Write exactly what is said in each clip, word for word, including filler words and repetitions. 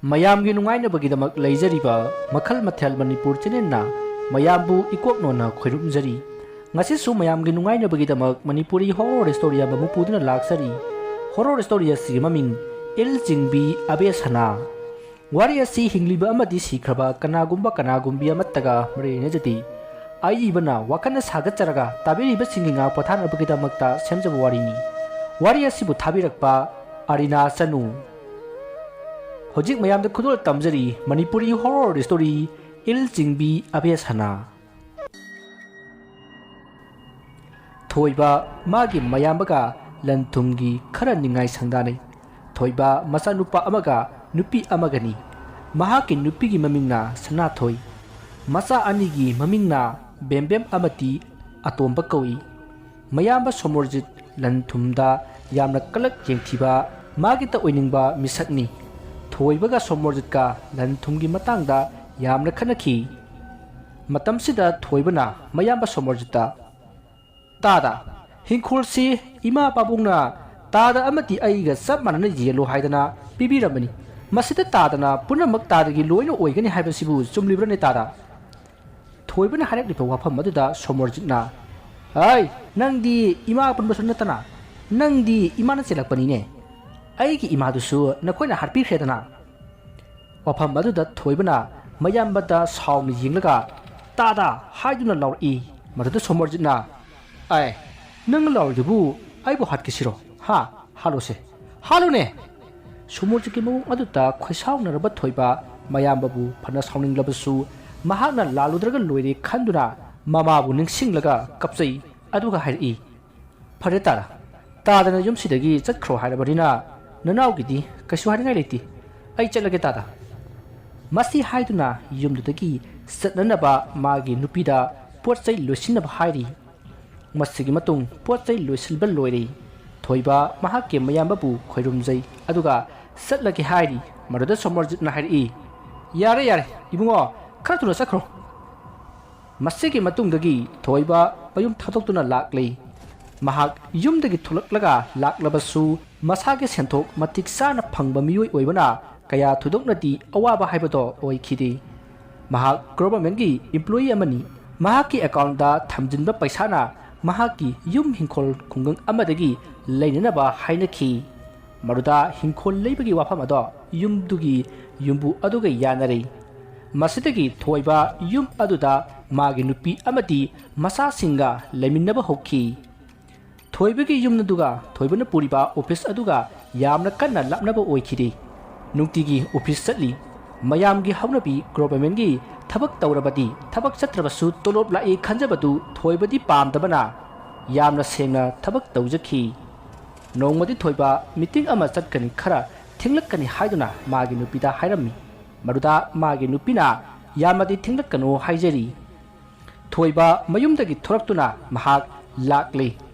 ꯃꯌꯥꯝꯒꯤ ꯅꯨꯡꯉꯥꯏꯅꯕꯒꯤꯗꯃꯛ ꯂꯩꯖꯔꯤꯕ ꯃꯈꯜ ꯃꯊꯦꯜ ꯃꯅꯤꯄꯨꯔ ꯆꯦꯅꯦꯜꯅ ꯃꯌꯥꯝꯕꯨ ꯏꯀꯣꯛ ꯅꯣꯟꯅ ꯈꯣꯏꯔꯨꯝꯖꯔꯤ꯫ ꯉꯁꯤꯁꯨ ꯃꯌꯥꯝꯒꯤ ꯅꯨꯡꯉꯥꯏꯅꯕꯒꯤꯗꯃꯛ ꯃꯅꯤꯄꯨꯔꯤ ꯍꯣꯔꯣꯔ ꯁ꯭ꯇꯣꯔꯤ ꯑꯃ ꯃꯨꯄꯨꯗꯨꯅ ꯂꯥꯛꯆꯔꯤ꯫ ꯍꯣꯔꯣꯔ ꯁ꯭ꯇꯣꯔꯤ ꯑꯁꯤꯒꯤ ꯃꯃꯤꯡ ꯏꯜ ꯆꯤꯡꯕꯤ ꯑꯕꯦꯁꯅꯥ꯫ ꯋꯥꯔꯤ ꯑꯁꯤ ꯍꯤꯡꯂꯤꯕ ꯑꯃꯗꯤ ꯁꯤꯈ꯭ꯔꯕ ꯀꯅꯥꯒꯨꯝꯕ ꯀꯅꯥꯒꯨꯝꯕꯤ ꯑꯃꯠꯇꯒ ꯃꯔꯤ ꯂꯩꯅꯖꯗꯦ꯫ ꯑꯏꯕꯅ ꯋꯥꯈꯜꯅ ꯁꯥꯒꯠꯆꯔꯒ ꯇꯥꯕꯤꯔꯤꯕꯁꯤꯡꯒꯤ ꯉꯥ ꯄꯣꯊꯥꯅꯕꯒꯤꯗꯃꯛꯇ ꯁꯦꯝꯖꯕ ꯋꯥꯔꯤꯅꯤ꯫ ꯋꯥꯔꯤ ꯑꯁꯤꯕꯨ ꯊꯥꯕꯤꯔꯛꯄ ꯑꯔꯤꯅꯥ ꯆꯅꯨ꯫ ꯍꯧꯖꯤꯛ ꯃꯌꯥꯝꯗ ꯈꯨꯗꯣꯜ ꯇꯝꯖꯔꯤ ꯃꯅꯤꯄꯨꯔꯤ ꯍꯣꯔꯣꯔ ꯁ꯭ꯇꯣꯔꯤ ꯏꯜ ꯆꯤꯡꯕꯤ ꯑꯕꯦꯁꯅꯥ꯫ ꯊꯣꯏꯕ ꯃꯥꯒꯤ ꯃꯌꯥꯝꯕꯒ ꯂꯟ ꯊꯨꯝꯒꯤ ꯈꯔ ꯅꯤꯡꯉꯥꯏ ꯁꯪꯗꯥꯅꯩ꯫ ꯊꯣꯏꯕ ꯃꯆꯥꯅꯨꯄꯥ ꯑꯃꯒ ꯅꯨꯄꯤ ꯑꯃꯒꯅꯤ꯫ ꯃꯍꯥꯛꯀꯤ ꯅꯨꯄꯤꯒꯤ ꯃꯃꯤꯡꯅ ꯁꯅꯥꯊꯣꯏ꯫ ꯃꯆꯥ ꯑꯅꯤꯒꯤ ꯃꯃꯤꯡꯅ ꯕꯦꯝꯕꯦꯝ ꯑꯃꯗꯤ ꯑꯇꯣꯝꯕ ꯀꯧꯏ꯫ ꯃꯌꯥꯝꯕ ꯁꯣꯃꯣꯔꯖꯤꯠ ꯂꯟ ꯊꯨꯝꯗ ꯌꯥꯝꯅ ꯀꯂꯛ ꯌꯦꯡꯊꯤꯕ, ꯃꯥꯒꯤꯇ ꯑꯣꯏꯅꯤꯡꯕ ꯃꯤꯁꯛꯅꯤ꯫ ꯊꯣꯏꯕꯒ ꯁꯣꯃꯣꯔꯖꯤꯠꯀ ꯂꯟ ꯊꯨꯝꯒꯤ ꯃꯇꯥꯡꯗ ꯌꯥꯝꯅ ꯈꯠꯅꯈꯤ꯫ ꯃꯇꯝꯁꯤꯗ ꯊꯣꯏꯕꯅ ꯃꯌꯥꯝꯕ ꯁꯣꯃꯣꯔꯖꯤꯠꯇ, "ꯇꯥꯗ, ꯍꯤꯡꯈꯣꯜꯁꯤ ꯏꯃꯥ ꯄꯥꯕꯨꯡꯅ ꯇꯥꯗ ꯑꯃꯗꯤ ꯑꯩꯒ ꯆꯞ ꯃꯥꯟꯅꯅ ꯌꯦꯜꯂꯨ ꯍꯥꯏꯗꯅ ꯄꯤꯕꯤꯔꯝꯕꯅꯤ꯫ ꯃꯁꯤꯗ ꯇꯥꯗꯅ ꯄꯨꯝꯅꯃꯛ ꯇꯥꯗꯒꯤ ꯂꯣꯏꯅ ꯑꯣꯏꯒꯅꯤ ꯍꯥꯏꯕꯁꯤꯕꯨ ꯆꯨꯝꯂꯤꯕ꯭ꯔꯅꯦ ꯇꯥꯗ?" ꯊꯣꯏꯕꯅ ꯍꯥꯏꯔꯛꯂꯤꯕ ꯋꯥꯐꯝ ꯑꯗꯨꯗ ꯁꯣꯃꯣꯔꯖꯤꯠꯅ, "ꯍꯩ, ꯅꯪꯗꯤ ꯏꯃꯥ ꯄꯨꯟꯕꯁꯨ ꯅꯠꯇꯅ, ꯅꯪꯗꯤ ꯏꯃꯥꯅ ꯆꯦꯜꯂꯛꯄꯅꯤꯅꯦ꯫ ꯑꯩꯒꯤ ꯏꯃꯥꯗꯨꯁꯨ ꯅꯈꯣꯏꯅ ꯍꯥꯠꯄꯤꯈ꯭ꯔꯦꯗꯅ꯫" ꯋꯥꯐꯝ ꯑꯗꯨꯗ ꯊꯣꯏꯕꯅ ꯃꯌꯥꯝꯕꯗ ꯁꯥꯎꯅ ꯌꯦꯡꯂꯒ, "ꯇꯥꯗ" ꯍꯥꯏꯗꯨꯅ ꯂꯥꯎꯔꯛꯏ꯫ ꯃꯗꯨꯗ ꯁꯣꯃꯣꯔꯖꯤꯠꯅ, "ꯑꯥꯏ, ꯅꯪ ꯂꯥꯎꯔꯤꯗꯨꯕꯨ ꯑꯩꯕꯨ ꯍꯥꯠꯀꯦ ꯁꯤꯔꯣ? ꯍꯥ? ꯍꯥꯠꯂꯣꯁꯦ꯫ ꯍꯥꯠꯂꯣꯅꯦ!" ꯁꯣꯃꯣꯔꯖꯤꯠꯀꯤ ꯃꯑꯣꯡ ꯑꯗꯨꯗ ꯈꯣꯏꯁꯥꯎꯅꯔꯕ ꯊꯣꯏꯕ ꯃꯌꯥꯝꯕꯕꯨ ꯐꯅ ꯁꯥꯎꯅꯤꯡꯂꯕꯁꯨ ꯃꯍꯥꯛꯅ ꯂꯥꯜꯂꯨꯗ꯭ꯔꯒ ꯂꯣꯏꯔꯦ ꯈꯟꯗꯨꯅ ꯃꯃꯥꯕꯨ ꯅꯤꯡꯁꯤꯡꯂꯒ ꯀꯞꯆꯩ꯫ ꯑꯗꯨꯒ ꯍꯥꯏꯔꯛꯏ, "ꯐꯔꯦ ꯇꯥꯗ, ꯇꯥꯗꯅ ꯌꯨꯝꯁꯤꯗꯒꯤ ꯆꯠꯈ꯭ꯔꯣ ꯍꯥꯏꯔꯕꯅꯤꯅ ꯅꯅꯥꯎꯒꯤꯗꯤ ꯀꯩꯁꯨ ꯍꯥꯏꯅꯤꯡꯉꯥꯏ ꯂꯩꯇꯦ꯫ ꯑꯩ ꯆꯠꯂꯒꯦ ꯇꯥꯗ꯫" ꯃꯁꯤ ꯍꯥꯏꯗꯨꯅ ꯌꯨꯝꯗꯨꯗꯒꯤ ꯆꯠꯅꯅꯕ ꯃꯥꯒꯤ ꯅꯨꯄꯤꯗ ꯄꯣꯠ ꯆꯩ ꯂꯣꯏꯁꯤꯟꯅꯕ ꯍꯥꯏꯔꯤ꯫ ꯃꯁꯤꯒꯤ ꯃꯇꯨꯡ ꯄꯣꯠ ꯆꯩ ꯂꯣꯏꯁꯤꯟꯕ ꯂꯣꯏꯔꯦ꯫ ꯊꯣꯏꯕ ꯃꯍꯥꯛꯀꯤ ꯃꯌꯥꯝꯕꯕꯨ ꯈꯣꯏꯔꯨꯝꯖꯩ, ꯑꯗꯨꯒ ꯆꯠꯂꯒꯦ ꯍꯥꯏꯔꯤ꯫ ꯃꯗꯨꯗ ꯁꯣꯃꯣꯔꯖꯤꯠꯅ ꯍꯥꯏꯔꯛꯏ, "ꯌꯥꯔꯦ, ꯌꯥꯔꯦ, ꯏꯕꯨꯡꯉꯣ, ꯈꯔ ꯊꯨꯅ ꯆꯠꯈ꯭ꯔꯣ꯫" ꯃꯁꯤꯒꯤ ꯃꯇꯨꯡꯗꯒꯤ ꯊꯣꯏꯕ ꯃꯌꯨꯝ ꯊꯥꯗꯣꯛꯇꯨꯅ ꯂꯥꯛꯂꯤ꯫ ꯃꯍꯥꯛ ꯌꯨꯝꯗꯒꯤ ꯊꯣꯛꯂꯛꯂꯒ ꯂꯥꯛꯂꯕꯁꯨ ꯃꯁꯥꯒꯤ ꯁꯦꯟꯊꯣꯛ ꯃꯇꯤꯛ ꯆꯥꯅ ꯐꯪꯕ ꯃꯤꯑꯣꯏ ꯑꯣꯏꯕꯅ ꯀꯌꯥ ꯊꯣꯏꯗꯣꯛꯅꯗꯤ ꯑꯋꯥꯕ ꯍꯥꯏꯕꯗꯣ ꯑꯣꯏꯈꯤꯗꯦ꯫ ꯃꯍꯥꯛ ꯒꯣꯚꯔꯟꯃꯦꯟꯠꯀꯤ ꯏꯝꯄ꯭ꯂꯣꯌꯤ ꯑꯃꯅꯤ꯫ ꯃꯍꯥꯛꯀꯤ ꯑꯦꯀꯥꯎꯟꯠꯇ ꯊꯝꯖꯤꯟꯕ ꯄꯩꯁꯥꯅ ꯃꯍꯥꯛꯀꯤ ꯌꯨꯝ ꯍꯤꯡꯈꯣꯜ ꯈꯨꯡꯒꯪ ꯑꯃꯗꯒꯤ ꯂꯩꯅꯅꯕ ꯍꯥꯏꯅꯈꯤ꯫ ꯃꯗꯨꯗ ꯍꯤꯡꯈꯣꯜ ꯂꯩꯕꯒꯤ ꯋꯥꯐꯝ ꯑꯗꯣ ꯌꯨꯝꯗꯨꯒꯤ ꯌꯨꯝꯕꯨ ꯑꯗꯨꯒ ꯌꯥꯅꯔꯦ꯫ ꯃꯁꯤꯗꯒꯤ ꯊꯣꯏꯕ ꯌꯨꯝ ꯑꯗꯨꯗ ꯃꯥꯒꯤ ꯅꯨꯄꯤ ꯑꯃꯗꯤ ꯃꯆꯥꯁꯤꯡꯒ ꯂꯩꯃꯤꯟꯅꯕ ꯍꯧꯈꯤ꯫ ꯊꯣꯏꯕꯒꯤ ꯌꯨꯝ ꯑꯗꯨꯒ ꯊꯣꯏꯕꯅ ꯄꯨꯔꯤꯕ ꯑꯣꯐꯤꯁ ꯑꯗꯨꯒ ꯌꯥꯝꯅ ꯀꯟꯅ ꯂꯥꯞꯅꯕ ꯑꯣꯏꯈꯤꯗꯦ꯫ ꯅꯨꯡꯇꯤꯒꯤ ꯑꯣꯐꯤꯁ ꯆꯠꯂꯤ꯫ ꯃꯌꯥꯝꯒꯤ ꯍꯧꯅꯕꯤ ꯒꯣꯚꯔꯟꯃꯦꯟꯠꯀꯤ ꯊꯕꯛ ꯇꯧꯔꯕꯗꯤ ꯊꯕꯛ ꯆꯠꯇ꯭ꯔꯕꯁꯨ ꯇꯣꯂꯣꯞ ꯂꯥꯛꯏ ꯈꯟꯖꯕꯗꯨ ꯊꯣꯏꯕꯗꯤ ꯄꯥꯝꯗꯕꯅ ꯌꯥꯝꯅ ꯁꯦꯡꯅ ꯊꯕꯛ ꯇꯧꯖꯈꯤ꯫ ꯅꯣꯡꯃꯗꯤ ꯊꯣꯏꯕ ꯃꯤꯇꯤꯡ ꯑꯃ ꯆꯠꯀꯅꯤ, ꯈꯔ ꯊꯦꯡꯂꯛꯀꯅꯤ ꯍꯥꯏꯗꯨꯅ ꯃꯥꯒꯤ ꯅꯨꯄꯤꯗ ꯍꯥꯏꯔꯝꯃꯤ꯫ ꯃꯗꯨꯗ ꯃꯥꯒꯤ ꯅꯨꯄꯤꯅ ꯌꯥꯝꯅꯗꯤ ꯊꯦꯡꯂꯛꯀꯅꯨ ꯍꯥꯏꯖꯔꯤ꯫ ꯊꯣꯏꯕ ꯃꯌꯨꯝꯗꯒꯤ ꯊꯣꯔꯛꯇꯨꯅ ꯃꯍꯥꯛ ꯂꯥꯛꯂꯦ꯫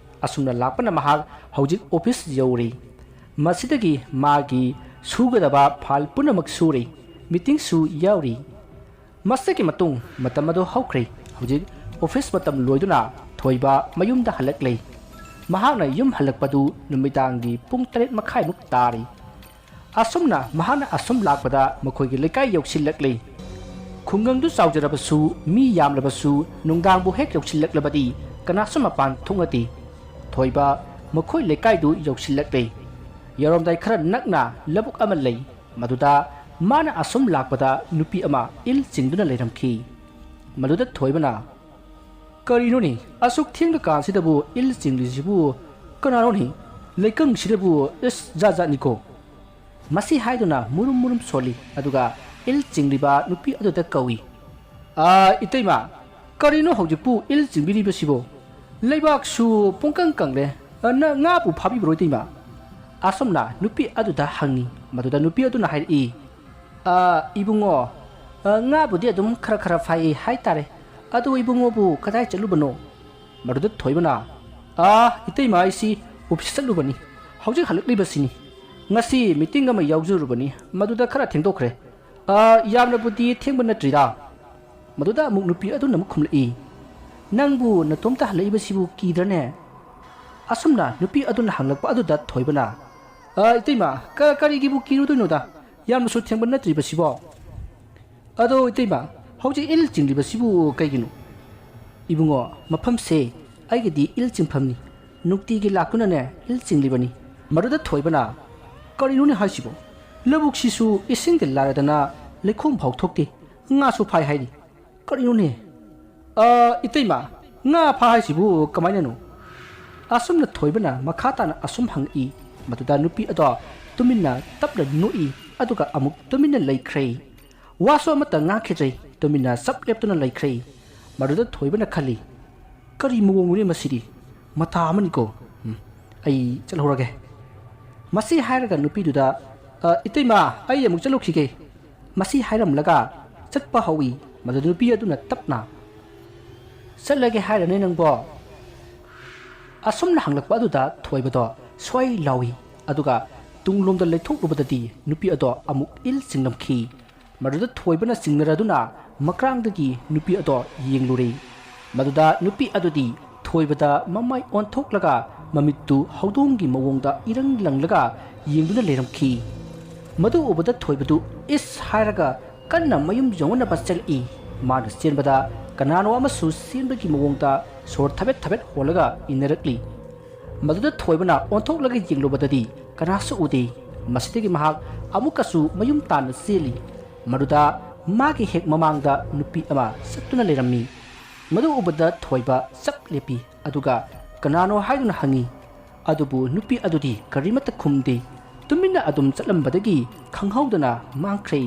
ꯑꯁꯨꯝꯅ ꯂꯥꯛꯄꯅ ꯃꯍꯥꯛ ꯍꯧꯖꯤꯛ ꯑꯣꯐꯤꯁ ꯌꯧꯔꯦ꯫ ꯃꯁꯤꯗꯒꯤ ꯃꯥꯒꯤ ꯁꯨꯒꯗꯕ ꯐꯥꯏꯜ ꯄꯨꯝꯅꯃꯛ ꯁꯨꯔꯦ꯫ ꯃꯤꯇꯤꯡꯁꯨ ꯌꯥꯎꯔꯤ꯫ ꯃꯁꯤꯒꯤ ꯃꯇꯨꯡ ꯃꯇꯝ ꯑꯗꯨ ꯍꯧꯈ꯭ꯔꯦ꯫ ꯍꯧꯖꯤꯛ ꯑꯣꯐꯤꯁ ꯃꯇꯝ ꯂꯣꯏꯗꯨꯅ ꯊꯣꯏꯕ ꯃꯌꯨꯝꯗ ꯍꯜꯂꯛꯂꯦ꯫ ꯃꯍꯥꯛꯅ ꯌꯨꯝ ꯍꯜꯂꯛꯄꯗꯨ ꯅꯨꯃꯤꯗꯥꯡꯒꯤ ꯄꯨꯡ ꯇꯔꯦꯠ ꯃꯈꯥꯏꯃꯨꯛ ꯇꯥꯔꯤ꯫ ꯑꯁꯨꯝꯅ ꯃꯍꯥꯛꯅ ꯑꯁꯨꯝ ꯂꯥꯛꯄꯗ ꯃꯈꯣꯏꯒꯤ ꯂꯩꯀꯥꯏ ꯌꯧꯁꯤꯜꯂꯛꯂꯦ꯫ ꯈꯨꯡꯒꯪꯗꯨ ꯆꯥꯎꯖꯔꯕꯁꯨ, ꯃꯤ ꯌꯥꯝꯂꯕꯁꯨ, ꯅꯨꯡꯗꯥꯡꯕꯨ ꯍꯦꯛ ꯌꯧꯁꯤꯜꯂꯛꯂꯕꯗꯤ ꯀꯅꯥꯁꯨ ꯃꯄꯥꯟ ꯊꯣꯛꯅꯗꯦ꯫ ꯊꯣꯏꯕ ꯃꯈꯣꯏ ꯂꯩꯀꯥꯏꯗꯨ ꯌꯧꯁꯤꯜꯂꯛꯂꯦ꯫ ꯌꯧꯔꯝꯗꯥꯏ ꯈꯔ ꯅꯛꯅ ꯂꯧꯕꯨꯛ ꯑꯃ ꯂꯩ꯫ ꯃꯗꯨꯗ ꯃꯥꯅ ꯑꯁꯨꯝ ꯂꯥꯛꯄꯗ ꯅꯨꯄꯤ ꯑꯃ ꯏꯜ ꯆꯤꯡꯗꯨꯅ ꯂꯩꯔꯝꯈꯤ꯫ ꯃꯗꯨꯗ ꯊꯣꯏꯕꯅ, "ꯀꯔꯤꯅꯣꯅꯦ, ꯑꯁꯨꯛ ꯊꯦꯡꯕ ꯀꯥꯟꯁꯤꯗꯕꯨ ꯏꯜ ꯆꯤꯡꯂꯤꯁꯤꯕꯨ ꯀꯅꯥꯅꯣꯅꯦ? ꯂꯩꯀꯪꯁꯤꯗꯕꯨ ꯏꯁ, ꯖꯥꯠ ꯖꯥꯠꯅꯤꯀꯣ"꯫ ꯃꯁꯤ ꯍꯥꯏꯗꯨꯅ ꯃꯨꯔꯨꯝ ꯃꯨꯔꯨꯝ ꯁꯣꯜꯂꯤ, ꯑꯗꯨꯒ ꯏꯜ ꯆꯤꯡꯂꯤꯕ ꯅꯨꯄꯤ ꯑꯗꯨꯗ ꯀꯧꯏ꯫ "ꯑꯥ, ꯏꯇꯩꯃ, ꯀꯔꯤꯅꯣ ꯍꯧꯖꯤꯛꯄꯨ ꯏꯜ ꯆꯤꯡꯕꯤꯔꯤꯕꯁꯤꯕꯣ? ꯂꯩꯕꯥꯛꯁꯨ ꯄꯨꯡꯀꯪ ꯀꯪꯂꯦ꯫ ꯑ, ꯅ-, ꯉꯥꯕꯨ ꯐꯥꯕꯤꯕ꯭ꯔꯣ, ꯏꯇꯩꯃ?" ꯑꯁꯨꯝꯅ ꯅꯨꯄꯤ ꯑꯗꯨꯗ ꯍꯪꯉꯤ꯫ ꯃꯗꯨꯗ ꯅꯨꯄꯤ ꯑꯗꯨꯅ ꯍꯥꯏꯔꯛꯏ, "ꯑ, ꯏꯕꯨꯡꯉꯣ, ꯑ, ꯉꯥꯕꯨꯗꯤ ꯑꯗꯨꯝ ꯈꯔ ꯈꯔ ꯐꯥꯏ ꯍꯥꯏꯇꯥꯔꯦ꯫ ꯑꯗꯨ ꯏꯕꯨꯡꯉꯣꯕꯨ ꯀꯗꯥꯏ ꯆꯠꯂꯨꯕꯅꯣ?" ꯃꯗꯨꯗ ꯊꯣꯏꯕꯅ, "ꯑ, ꯏꯇꯩꯃ, ꯑꯩꯁꯤ ꯑꯣꯐꯤꯁ ꯆꯠꯂꯨꯕꯅꯤ꯫ ꯍꯧꯖꯤꯛ ꯍꯜꯂꯛꯂꯤꯕꯁꯤꯅꯤ꯫ ꯉꯁꯤ ꯃꯤꯇꯤꯡ ꯑꯃ ꯌꯥꯎꯖꯔꯨꯕꯅꯤ, ꯃꯗꯨꯗ ꯈꯔ ꯊꯦꯡꯗꯣꯛꯈ꯭ꯔꯦ꯫ ꯑ, ꯌꯥꯝꯅꯕꯨꯗꯤ ꯊꯦꯡꯕ ꯅꯠꯇ꯭ꯔꯤꯗ"꯫ ꯃꯗꯨꯗ ꯑꯃꯨꯛ ꯅꯨꯄꯤ ꯑꯗꯨꯅ ꯑꯃꯨꯛ ꯈꯨꯝꯂꯛꯏ, "ꯅꯪꯕꯨ ꯅꯇꯣꯝꯇ ꯍꯜꯂꯛꯏꯕꯁꯤꯕꯨ ꯀꯤꯗ꯭ꯔꯅꯦ?" ꯑꯁꯨꯝꯅ ꯅꯨꯄꯤ ꯑꯗꯨꯅ ꯍꯪꯂꯛꯄ ꯑꯗꯨꯗ ꯊꯣꯏꯕꯅ, "ꯑ, ꯏꯇꯩꯃ, ꯀ-, ꯀꯔꯤꯒꯤꯕꯨ ꯀꯤꯔꯨꯗꯣꯏꯅꯣꯗ? ꯌꯥꯝꯅꯁꯨ ꯊꯦꯡꯕ ꯅꯠꯇ꯭ꯔꯤꯕꯁꯤꯕꯣ? ꯑꯗꯣ ꯏꯇꯩꯃ, ꯍꯧꯖꯤꯛ ꯏꯜ ꯆꯤꯡꯂꯤꯕꯁꯤꯕꯨ ꯀꯩꯒꯤꯅꯣ? ꯏꯕꯨꯡꯉꯣ, ꯃꯐꯝꯁꯦ ꯑꯩꯒꯤꯗꯤ ꯏꯜ ꯆꯤꯡꯐꯝꯅꯤ꯫ ꯅꯨꯡꯇꯤꯒꯤ ꯂꯥꯛꯇꯨꯅꯅꯦ ꯏꯜ ꯆꯤꯡꯂꯤꯕꯅꯤ꯫ ꯃꯗꯨꯗ ꯊꯣꯏꯕꯅ, "ꯀꯔꯤꯅꯣꯅꯦ ꯍꯥꯏꯁꯤꯕꯣ? ꯂꯧꯕꯨꯛꯁꯤꯁꯨ ꯏꯁꯤꯡꯗ ꯂꯥꯔꯗꯅ ꯂꯩꯈꯣꯝ ꯐꯥꯎ ꯊꯣꯛꯇꯦ, ꯉꯥꯁꯨ ꯐꯥꯏ ꯍꯥꯏꯔꯤ꯫ ꯀꯔꯤꯅꯣꯅꯦ? ꯑ, ꯏꯇꯩꯃ, ꯉꯥ ꯐꯥ ꯍꯥꯏꯁꯤꯕꯨ ꯀꯃꯥꯏꯅꯅꯣ?" ꯑꯁꯨꯝꯅ ꯊꯣꯏꯕꯅ ꯃꯈꯥ ꯇꯥꯅ ꯑꯁꯨꯝ ꯍꯪꯉꯛꯏ꯫ ꯃꯗꯨꯗ ꯅꯨꯄꯤ ꯑꯗꯣ ꯇꯨꯃꯤꯟꯅ ꯇꯞꯅ ꯅꯣꯛꯏ, ꯑꯗꯨꯒ ꯑꯃꯨꯛ ꯇꯨꯃꯤꯟꯅ ꯂꯩꯈ꯭ꯔꯦ꯫ ꯋꯥꯁꯨ ꯑꯃꯠꯇ ꯉꯥꯡꯈꯤꯗ꯭ꯔꯦ, ꯇꯨꯃꯤꯟꯅ ꯆꯞ ꯂꯦꯞꯇꯨꯅ ꯂꯩꯈ꯭ꯔꯦ꯫ ꯃꯗꯨꯗ ꯊꯣꯏꯕꯅ ꯈꯜꯂꯤ, "ꯀꯔꯤ ꯃꯑꯣꯡꯅꯣꯅꯦ ꯃꯁꯤꯗꯤ? ꯃꯇꯥ ꯑꯃꯅꯤꯀꯣ꯫ ꯎꯝ, ꯑꯩ ꯆꯠꯍꯧꯔꯒꯦ꯫" ꯃꯁꯤ ꯍꯥꯏꯔꯒ ꯅꯨꯄꯤꯗꯨꯗ, "ꯑ, ꯏꯇꯩꯃ, ꯑꯩ ꯑꯃꯨꯛ ꯆꯠꯂꯨꯈꯤꯒꯦ꯫" ꯃꯁꯤ ꯍꯥꯏꯔꯝꯂꯒ ꯆꯠꯄ ꯍꯧꯏ꯫ ꯃꯗꯨꯗ ꯅꯨꯄꯤ ꯑꯗꯨꯅ ꯇꯞꯅ, "ꯆꯠꯂꯒꯦ ꯍꯥꯏꯔꯅꯦ ꯅꯪꯕꯣ?" ꯑꯁꯨꯝꯅ ꯍꯪꯂꯛꯄ ꯑꯗꯨꯗ ꯊꯣꯏꯕꯗꯣ ꯁ꯭ꯋꯥꯏ ꯂꯥꯎꯏ꯫ ꯑꯗꯨꯒ ꯇꯨꯡꯂꯣꯝꯗ ꯂꯩꯊꯣꯛꯂꯨꯕꯗꯗꯤ ꯅꯨꯄꯤ ꯑꯗꯣ ꯑꯃꯨꯛ ꯏꯜ ꯆꯤꯡꯂꯝꯈꯤ꯫ ꯃꯗꯨꯗ ꯊꯣꯏꯕꯅ ꯆꯤꯡꯅꯔꯗꯨꯅ ꯃꯀ꯭ꯔꯥꯡꯗꯒꯤ ꯅꯨꯄꯤ ꯑꯗꯣ ꯌꯦꯡꯂꯨꯔꯦ꯫ ꯃꯗꯨꯗ ꯅꯨꯄꯤ ꯑꯗꯨꯗꯤ ꯊꯣꯏꯕꯗ ꯃꯃꯥꯏ ꯑꯣꯟꯊꯣꯛꯂꯒ ꯃꯃꯤꯠꯇꯨ ꯍꯧꯗꯣꯡꯒꯤ ꯃꯑꯣꯡꯗ ꯏꯔꯪ ꯂꯪꯂꯒ ꯌꯦꯡꯗꯨꯅ ꯂꯩꯔꯝꯈꯤ꯫ ꯃꯗꯨ ꯎꯕꯗ ꯊꯣꯏꯕꯗꯨ "ꯏꯁ" ꯍꯥꯏꯔꯒ ꯀꯟꯅ ꯃꯌꯨꯝ ꯌꯧꯅꯅꯕ ꯆꯦꯜꯂꯛꯏ꯫ ꯃꯥꯅ ꯆꯦꯟꯕꯗ ꯀꯅꯥꯅꯣ ꯑꯃꯁꯨ ꯆꯦꯟꯕꯒꯤ ꯃꯑꯣꯡꯗ ꯁꯣꯔ ꯊꯕꯦꯠ ꯊꯕꯦꯠ ꯍꯣꯜꯂꯒ ꯏꯟꯅꯔꯛꯂꯤ꯫ ꯃꯗꯨꯗ ꯊꯣꯏꯕꯅ ꯑꯣꯟꯊꯣꯛꯂꯒ ꯌꯦꯡꯂꯨꯕꯗꯗꯤ ꯀꯅꯥꯁꯨ ꯎꯗꯦ꯫ ꯃꯁꯤꯗꯒꯤ ꯃꯍꯥꯛ ꯑꯃꯨꯛꯀꯁꯨ ꯃꯌꯨꯝ ꯇꯥꯟꯅ ꯆꯦꯜꯂꯤ꯫ ꯃꯗꯨꯗ ꯃꯥꯒꯤ ꯍꯦꯛ ꯃꯃꯥꯡꯗ ꯅꯨꯄꯤ ꯑꯃ ꯆꯠꯇꯨꯅ ꯂꯩꯔꯝꯃꯤ꯫ ꯃꯗꯨ ꯎꯕꯗ ꯊꯣꯏꯕ ꯆꯞ ꯂꯦꯞꯄꯤ, ꯑꯗꯨꯒ "ꯀꯅꯥꯅꯣ?" ꯍꯥꯏꯗꯨꯅ ꯍꯪꯉꯤ꯫ ꯑꯗꯨꯕꯨ ꯅꯨꯄꯤ ꯑꯗꯨꯗꯤ ꯀꯔꯤꯃꯠꯇ ꯈꯨꯝꯗꯦ꯫ ꯇꯨꯃꯤꯟꯅ ꯑꯗꯨꯝ ꯆꯠꯂꯝꯕꯗꯒꯤ ꯈꯪꯍꯧꯗꯅ ꯃꯥꯡꯈ꯭ꯔꯦ꯫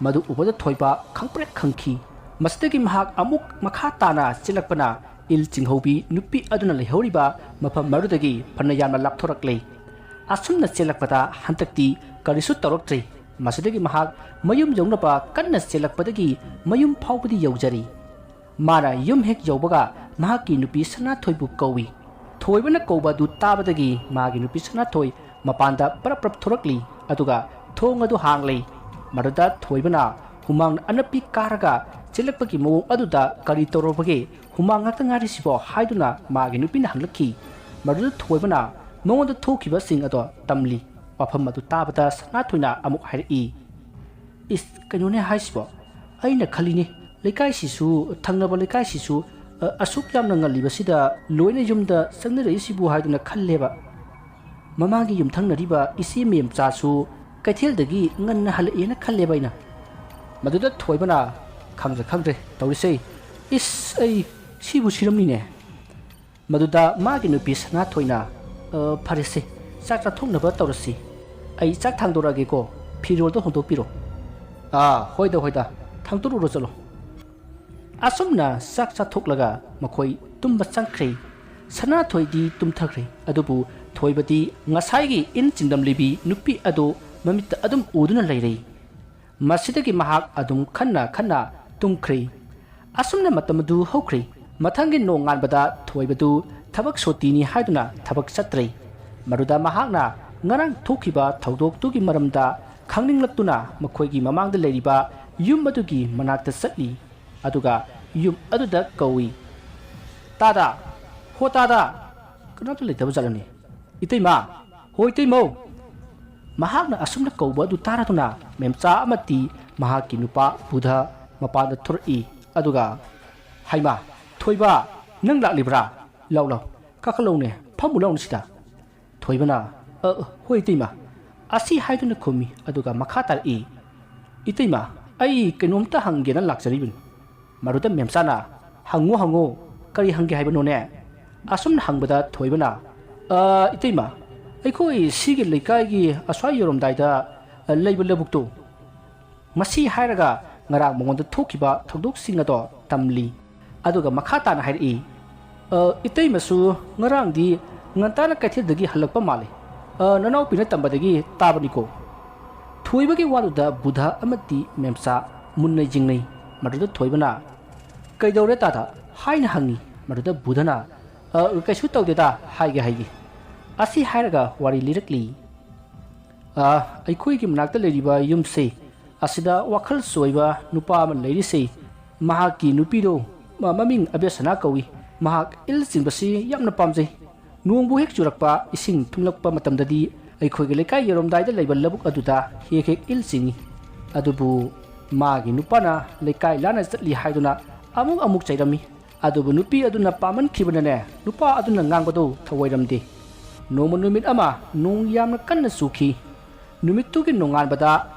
ꯃꯗꯨ ꯎꯕꯗ ꯊꯣꯏꯕ ꯈꯪꯄ꯭ꯔꯦꯛ ꯈꯪꯈꯤ꯫ ꯃꯁꯤꯗꯒꯤ ꯃꯍꯥꯛ ꯑꯃꯨꯛ ꯃꯈꯥ ꯇꯥꯅ ꯆꯦꯜꯂꯛꯄꯅ ꯏꯜ ꯆꯤꯡꯍꯧꯕꯤ ꯅꯨꯄꯤ ꯑꯗꯨꯅ ꯂꯩꯍꯧꯔꯤꯕ ꯃꯐꯝ ꯑꯗꯨꯗꯒꯤ ꯐꯅ ꯌꯥꯝꯅ ꯂꯥꯞꯊꯣꯔꯛꯂꯦ꯫ ꯑꯁꯨꯝꯅ ꯆꯦꯜꯂꯛꯄꯗ ꯍꯟꯗꯛꯇꯤ ꯀꯔꯤꯁꯨ ꯇꯧꯔꯛꯇ꯭ꯔꯦ꯫ ꯃꯁꯤꯗꯒꯤ ꯃꯍꯥꯛ ꯃꯌꯨꯝ ꯌꯧꯅꯕ ꯀꯟꯅ ꯆꯦꯜꯂꯛꯄꯗꯒꯤ ꯃꯌꯨꯝ ꯐꯥꯎꯕꯗꯤ ꯌꯧꯖꯔꯤ꯫ ꯃꯥꯅ ꯌꯨꯝ ꯍꯦꯛ ꯌꯧꯕꯒ ꯃꯍꯥꯛꯀꯤ ꯅꯨꯄꯤ ꯁꯅꯥꯊꯣꯏꯕꯨ ꯀꯧꯏ꯫ ꯊꯣꯏꯕꯅ ꯀꯧꯕ ꯑꯗꯨ ꯇꯥꯕꯗꯒꯤ ꯃꯥꯒꯤ ꯅꯨꯄꯤ ꯁꯅꯥꯊꯣꯏ ꯃꯄꯥꯟꯗ ꯄꯔꯞ ꯄꯔꯞ ꯊꯣꯔꯛꯂꯤ, ꯑꯗꯨꯒ ꯊꯣꯡ ꯑꯗꯨ ꯍꯥꯡꯂꯦ꯫ ꯃꯗꯨꯗ ꯊꯣꯏꯕꯅ ꯍꯨꯃꯥꯡ ꯑꯅꯞꯄꯤ ꯀꯥꯔꯒ ꯆꯦꯜꯂꯛꯄꯒꯤ ꯃꯑꯣꯡ ꯑꯗꯨꯗ "ꯀꯔꯤ ꯇꯧꯔꯕꯒꯦ? ꯍꯨꯃꯥꯡ ꯉꯥꯛꯇ ꯉꯥꯏꯔꯤꯁꯤꯕꯣ?" ꯍꯥꯏꯗꯨꯅ ꯃꯥꯒꯤ ꯅꯨꯄꯤꯅ ꯍꯪꯂꯛꯈꯤ꯫ ꯃꯗꯨꯗ ꯊꯣꯏꯕꯅ ꯃꯉꯣꯟꯗ ꯊꯣꯛꯈꯤꯕꯁꯤꯡ ꯑꯗꯣ ꯇꯝꯂꯤ꯫ ꯋꯥꯐꯝ ꯑꯗꯨ ꯇꯥꯕꯗ ꯁꯅꯥꯊꯣꯏꯅ ꯑꯃꯨꯛ ꯍꯥꯏꯔꯛꯏ, "ꯏꯁ, ꯀꯩꯅꯣꯅꯦ ꯍꯥꯏꯁꯤꯕꯣ? ꯑꯩꯅ ꯈꯜꯂꯤꯅꯦ, ꯂꯩꯀꯥꯏꯁꯤꯁꯨ, ꯊꯪꯅꯕ ꯂꯩꯀꯥꯏꯁꯤꯁꯨ, ꯑ, ꯑꯁꯨꯛ ꯌꯥꯝꯅ ꯉꯜꯂꯤꯕꯁꯤꯗ ꯂꯣꯏꯅ ꯌꯨꯝꯗ ꯆꯪꯅꯔꯛꯏꯁꯤꯕꯨ ꯍꯥꯏꯗꯨꯅ ꯈꯜꯂꯦꯕ꯫ ꯃꯃꯥꯡꯒꯤ ꯌꯨꯝꯊꯪꯅꯔꯤꯕ ꯏꯆꯦ ꯃꯦꯝꯆꯥꯁꯨ ꯀꯩꯊꯦꯜꯗꯒꯤ ꯉꯟꯅ ꯍꯜꯂꯛꯑꯦꯅ ꯈꯜꯂꯦꯕ ꯑꯩꯅ꯫" ꯃꯗꯨꯗ ꯊꯣꯏꯕꯅ, "ꯈꯪꯗ꯭ꯔꯦ, ꯈꯪꯗ꯭ꯔꯦ ꯇꯧꯔꯤꯁꯦ꯫ ꯏꯁ, ꯑꯩ ꯁꯤꯕꯨ ꯁꯤꯔꯝꯅꯤꯅꯦ꯫" ꯃꯗꯨꯗ ꯃꯥꯒꯤ ꯅꯨꯄꯤ ꯁꯅꯥꯊꯣꯏꯅ, "ꯑ, ꯐꯔꯦꯁꯦ, ꯆꯥꯛ ꯆꯥꯊꯣꯛꯅꯕ ꯇꯧꯔꯁꯤ꯫ ꯑꯩ ꯆꯥꯛ ꯊꯥꯡꯗꯣꯔꯛꯑꯒꯦꯀꯣ, ꯐꯤꯔꯣꯜꯗꯣ ꯍꯣꯡꯗꯣꯛꯄꯤꯔꯣ꯫" "ꯑꯥ, ꯍꯣꯏꯗ, ꯍꯣꯏꯗ, ꯊꯥꯡꯗꯣꯔꯛꯎꯔꯣ, ꯆꯠꯂꯣ꯫" ꯑꯁꯨꯝꯅ ꯆꯥꯛ ꯆꯥꯊꯣꯛꯂꯒ ꯃꯈꯣꯏ ꯇꯨꯝꯕ ꯆꯪꯈ꯭ꯔꯦ꯫ ꯁꯅꯥꯊꯣꯏꯗꯤ ꯇꯨꯝꯊꯈ꯭ꯔꯦ, ꯑꯗꯨꯕꯨ ꯊꯣꯏꯕꯗꯤ ꯉꯁꯥꯏꯒꯤ ꯏꯟ ꯆꯤꯡꯂꯝꯂꯤꯕꯤ ꯅꯨꯄꯤ ꯑꯗꯨ ꯃꯃꯤꯠꯇ ꯑꯗꯨꯝ ꯎꯗꯨꯅ ꯂꯩꯔꯦ꯫ ꯃꯁꯤꯗꯒꯤ ꯃꯍꯥꯛ ꯑꯗꯨꯝ ꯈꯟꯅ ꯈꯟꯅ ꯇꯨꯝꯈ꯭ꯔꯦ꯫ ꯑꯁꯨꯝꯅ ꯃꯇꯝ ꯑꯗꯨ ꯍꯧꯈ꯭ꯔꯦ꯫ ꯃꯊꯪꯒꯤ ꯅꯣꯡꯉꯥꯟꯕꯗ ꯊꯣꯏꯕꯗꯨ ꯊꯕꯛ ꯁꯣꯇꯤꯅꯤ ꯍꯥꯏꯗꯨꯅ ꯊꯕꯛ ꯆꯠꯇ꯭ꯔꯦ꯫ ꯃꯗꯨꯗ ꯃꯍꯥꯛꯅ ꯉꯔꯥꯡ ꯊꯣꯛꯈꯤꯕ ꯊꯧꯗꯣꯛꯇꯨꯒꯤ ꯃꯔꯝꯗ ꯈꯪꯅꯤꯡꯂꯛꯇꯨꯅ ꯃꯈꯣꯏꯒꯤ ꯃꯃꯥꯡꯗ ꯂꯩꯔꯤꯕ ꯌꯨꯝ ꯑꯗꯨꯒꯤ ꯃꯅꯥꯛꯇ ꯆꯠꯂꯤ꯫ ꯑꯗꯨꯒ ꯌꯨꯝ ꯑꯗꯨꯗ ꯀꯧꯏ, "ꯇꯥꯗ! ꯍꯣ ꯇꯥꯗ!" ꯀꯅꯥꯝꯇ ꯂꯩꯇꯕ ꯖꯥꯠꯂꯅꯦ? "ꯏꯇꯩꯃ! ꯍꯣ ꯏꯇꯩꯃꯧ!" ꯃꯍꯥꯛꯅ ꯑꯁꯨꯝꯅ ꯀꯧꯕ ꯑꯗꯨ ꯇꯥꯔꯗꯨꯅ ꯃꯦꯝꯆꯥ ꯑꯃꯗꯤ ꯃꯍꯥꯛꯀꯤ ꯅꯨꯄꯥ ꯕꯨꯙ ꯃꯄꯥꯟꯗ ꯊꯣꯔꯛꯏ꯫ ꯑꯗꯨꯒ, "ꯍꯩꯃꯥ, ꯊꯣꯏꯕ, ꯅꯪ ꯂꯥꯛꯂꯤꯕ꯭ꯔꯥ? ꯂꯥꯎ, ꯂꯥꯎ, ꯀꯥꯈꯠꯂꯧꯅꯦ, ꯐꯝꯃꯨ ꯂꯥꯎꯅꯦ ꯁꯤꯗ꯫" ꯊꯣꯏꯕꯅ, "ꯑ, ꯍꯣꯏ ꯏꯇꯩꯃ," ꯑꯁꯤ ꯍꯥꯏꯗꯨꯅ ꯈꯨꯝꯃꯤ꯫ ꯑꯗꯨꯒ ꯃꯈꯥ ꯇꯥꯔꯛꯏ, "ꯏꯇꯩꯃ, ꯑꯩ ꯀꯩꯅꯣꯝꯇ ꯍꯪꯒꯦꯅ ꯂꯥꯛꯆꯔꯤꯕꯅꯤ꯫" ꯃꯗꯨꯗ ꯃꯦꯝꯆꯥꯅ, "ꯍꯪꯉꯨ, ꯍꯪꯉꯨ, ꯀꯔꯤ ꯍꯪꯒꯦ ꯍꯥꯏꯕꯅꯣꯅꯦ?" ꯑꯁꯨꯝꯅ ꯍꯪꯕꯗ ꯊꯣꯏꯕꯅ, "ꯑ, ꯏꯇꯩꯃ, ꯑꯩꯈꯣꯏ ꯁꯤꯒꯤ ꯂꯩꯀꯥꯏꯒꯤ ꯑꯁ꯭ꯋꯥꯏ ꯌꯧꯔꯝꯗꯥꯏꯗ, ꯑ, ꯂꯩꯕ ꯂꯧꯕꯨꯛꯇꯣ, ꯃꯁꯤ ꯍꯥꯏꯔꯒ ꯉꯔꯥꯡ ꯃꯉꯣꯟꯗ ꯊꯣꯛꯈꯤꯕ ꯊꯧꯗꯣꯛꯁꯤꯡ ꯑꯗꯣ ꯇꯝꯂꯤ꯫" ꯑꯗꯨꯒ ꯃꯈꯥ ꯇꯥꯅ ꯍꯥꯏꯔꯛꯏ, "ꯑ, ꯏꯇꯩꯃꯁꯨ ꯉꯔꯥꯡꯗꯤ ꯉꯟꯇꯥꯅ ꯀꯩꯊꯦꯜꯗꯒꯤ ꯍꯜꯂꯛꯄ ꯃꯥꯜꯂꯤ꯫ ꯑ, ꯅꯅꯥꯎꯄꯤꯅ ꯇꯝꯕꯗꯒꯤ ꯇꯥꯕꯅꯤꯀꯣ꯫" ꯊꯣꯏꯕꯒꯤ ꯋꯥꯗꯨꯗ ꯕꯨꯙ ꯑꯃꯗꯤ ꯃꯦꯝꯆꯥ ꯃꯨꯟꯅ ꯌꯦꯡꯅꯩ꯫ ꯃꯗꯨꯗ ꯊꯣꯏꯕꯅ, "ꯀꯩꯗꯧꯔꯦ ꯇꯥꯗ?" ꯍꯥꯏꯅ ꯍꯪꯉꯤ꯫ ꯃꯗꯨꯗ ꯕꯨꯙꯅ, "ꯑ, ꯀꯩꯁꯨ ꯇꯧꯗꯦꯗ, ꯍꯥꯏꯒꯦ, ꯍꯥꯏꯒꯦ꯫" ꯑꯁꯤ ꯍꯥꯏꯔꯒ ꯋꯥꯔꯤ ꯂꯤꯔꯛꯂꯤ꯫ "ꯑ, ꯑꯩꯈꯣꯏꯒꯤ ꯃꯅꯥꯛꯇ ꯂꯩꯔꯤꯕ ꯌꯨꯝꯁꯦ, ꯑꯁꯤꯗ ꯋꯥꯈꯜ ꯆꯣꯏꯕ ꯅꯨꯄꯥ ꯑꯃ ꯂꯩꯔꯤꯁꯦ, ꯃꯍꯥꯛꯀꯤ ꯅꯨꯄꯤꯗꯣ, ꯃ-, ꯃꯃꯤꯡ ꯑꯕꯦꯁꯅꯥ ꯀꯧꯏ꯫ ꯃꯍꯥꯛ ꯏꯜ ꯆꯤꯡꯕꯁꯤ ꯌꯥꯝꯅ ꯄꯥꯝꯖꯩ꯫ ꯅꯣꯡꯕꯨ ꯍꯦꯛ ꯆꯨꯔꯛꯄ, ꯏꯁꯤꯡ ꯊꯨꯝꯂꯛꯄ ꯃꯇꯝꯗꯗꯤ ꯑꯩꯈꯣꯏꯒꯤ ꯂꯩꯀꯥꯏ ꯌꯧꯔꯝꯗꯥꯏꯗ ꯂꯩꯕ ꯂꯧꯕꯨꯛ ꯑꯗꯨꯗ ꯍꯦꯛ ꯍꯦꯛ ꯏꯜ ꯆꯤꯡꯏ꯫ ꯑꯗꯨꯕꯨ ꯃꯥꯒꯤ ꯅꯨꯄꯥꯅ ꯂꯩꯀꯥꯏ ꯂꯥꯟꯅ ꯆꯠꯂꯤ ꯍꯥꯏꯗꯨꯅ ꯑꯃꯨꯛ ꯑꯃꯨꯛ ꯆꯩꯔꯝꯃꯤ꯫ ꯑꯗꯨꯕꯨ ꯅꯨꯄꯤ ꯑꯗꯨꯅ ꯄꯥꯝꯃꯟꯈꯤꯕꯅꯅꯦ, ꯅꯨꯄꯥ ꯑꯗꯨꯅ ꯉꯥꯡꯕꯗꯨ ꯊꯧꯑꯣꯏꯔꯝꯗꯦ꯫ ꯅꯣꯡꯃ ꯅꯨꯃꯤꯠ ꯑꯃ ꯅꯣꯡ ꯌꯥꯝꯅ ꯀꯟꯅ ꯆꯨꯈꯤ꯫ ꯅꯨꯃꯤꯠꯇꯨꯒꯤ ꯅꯣꯡꯉꯥꯟꯕꯗ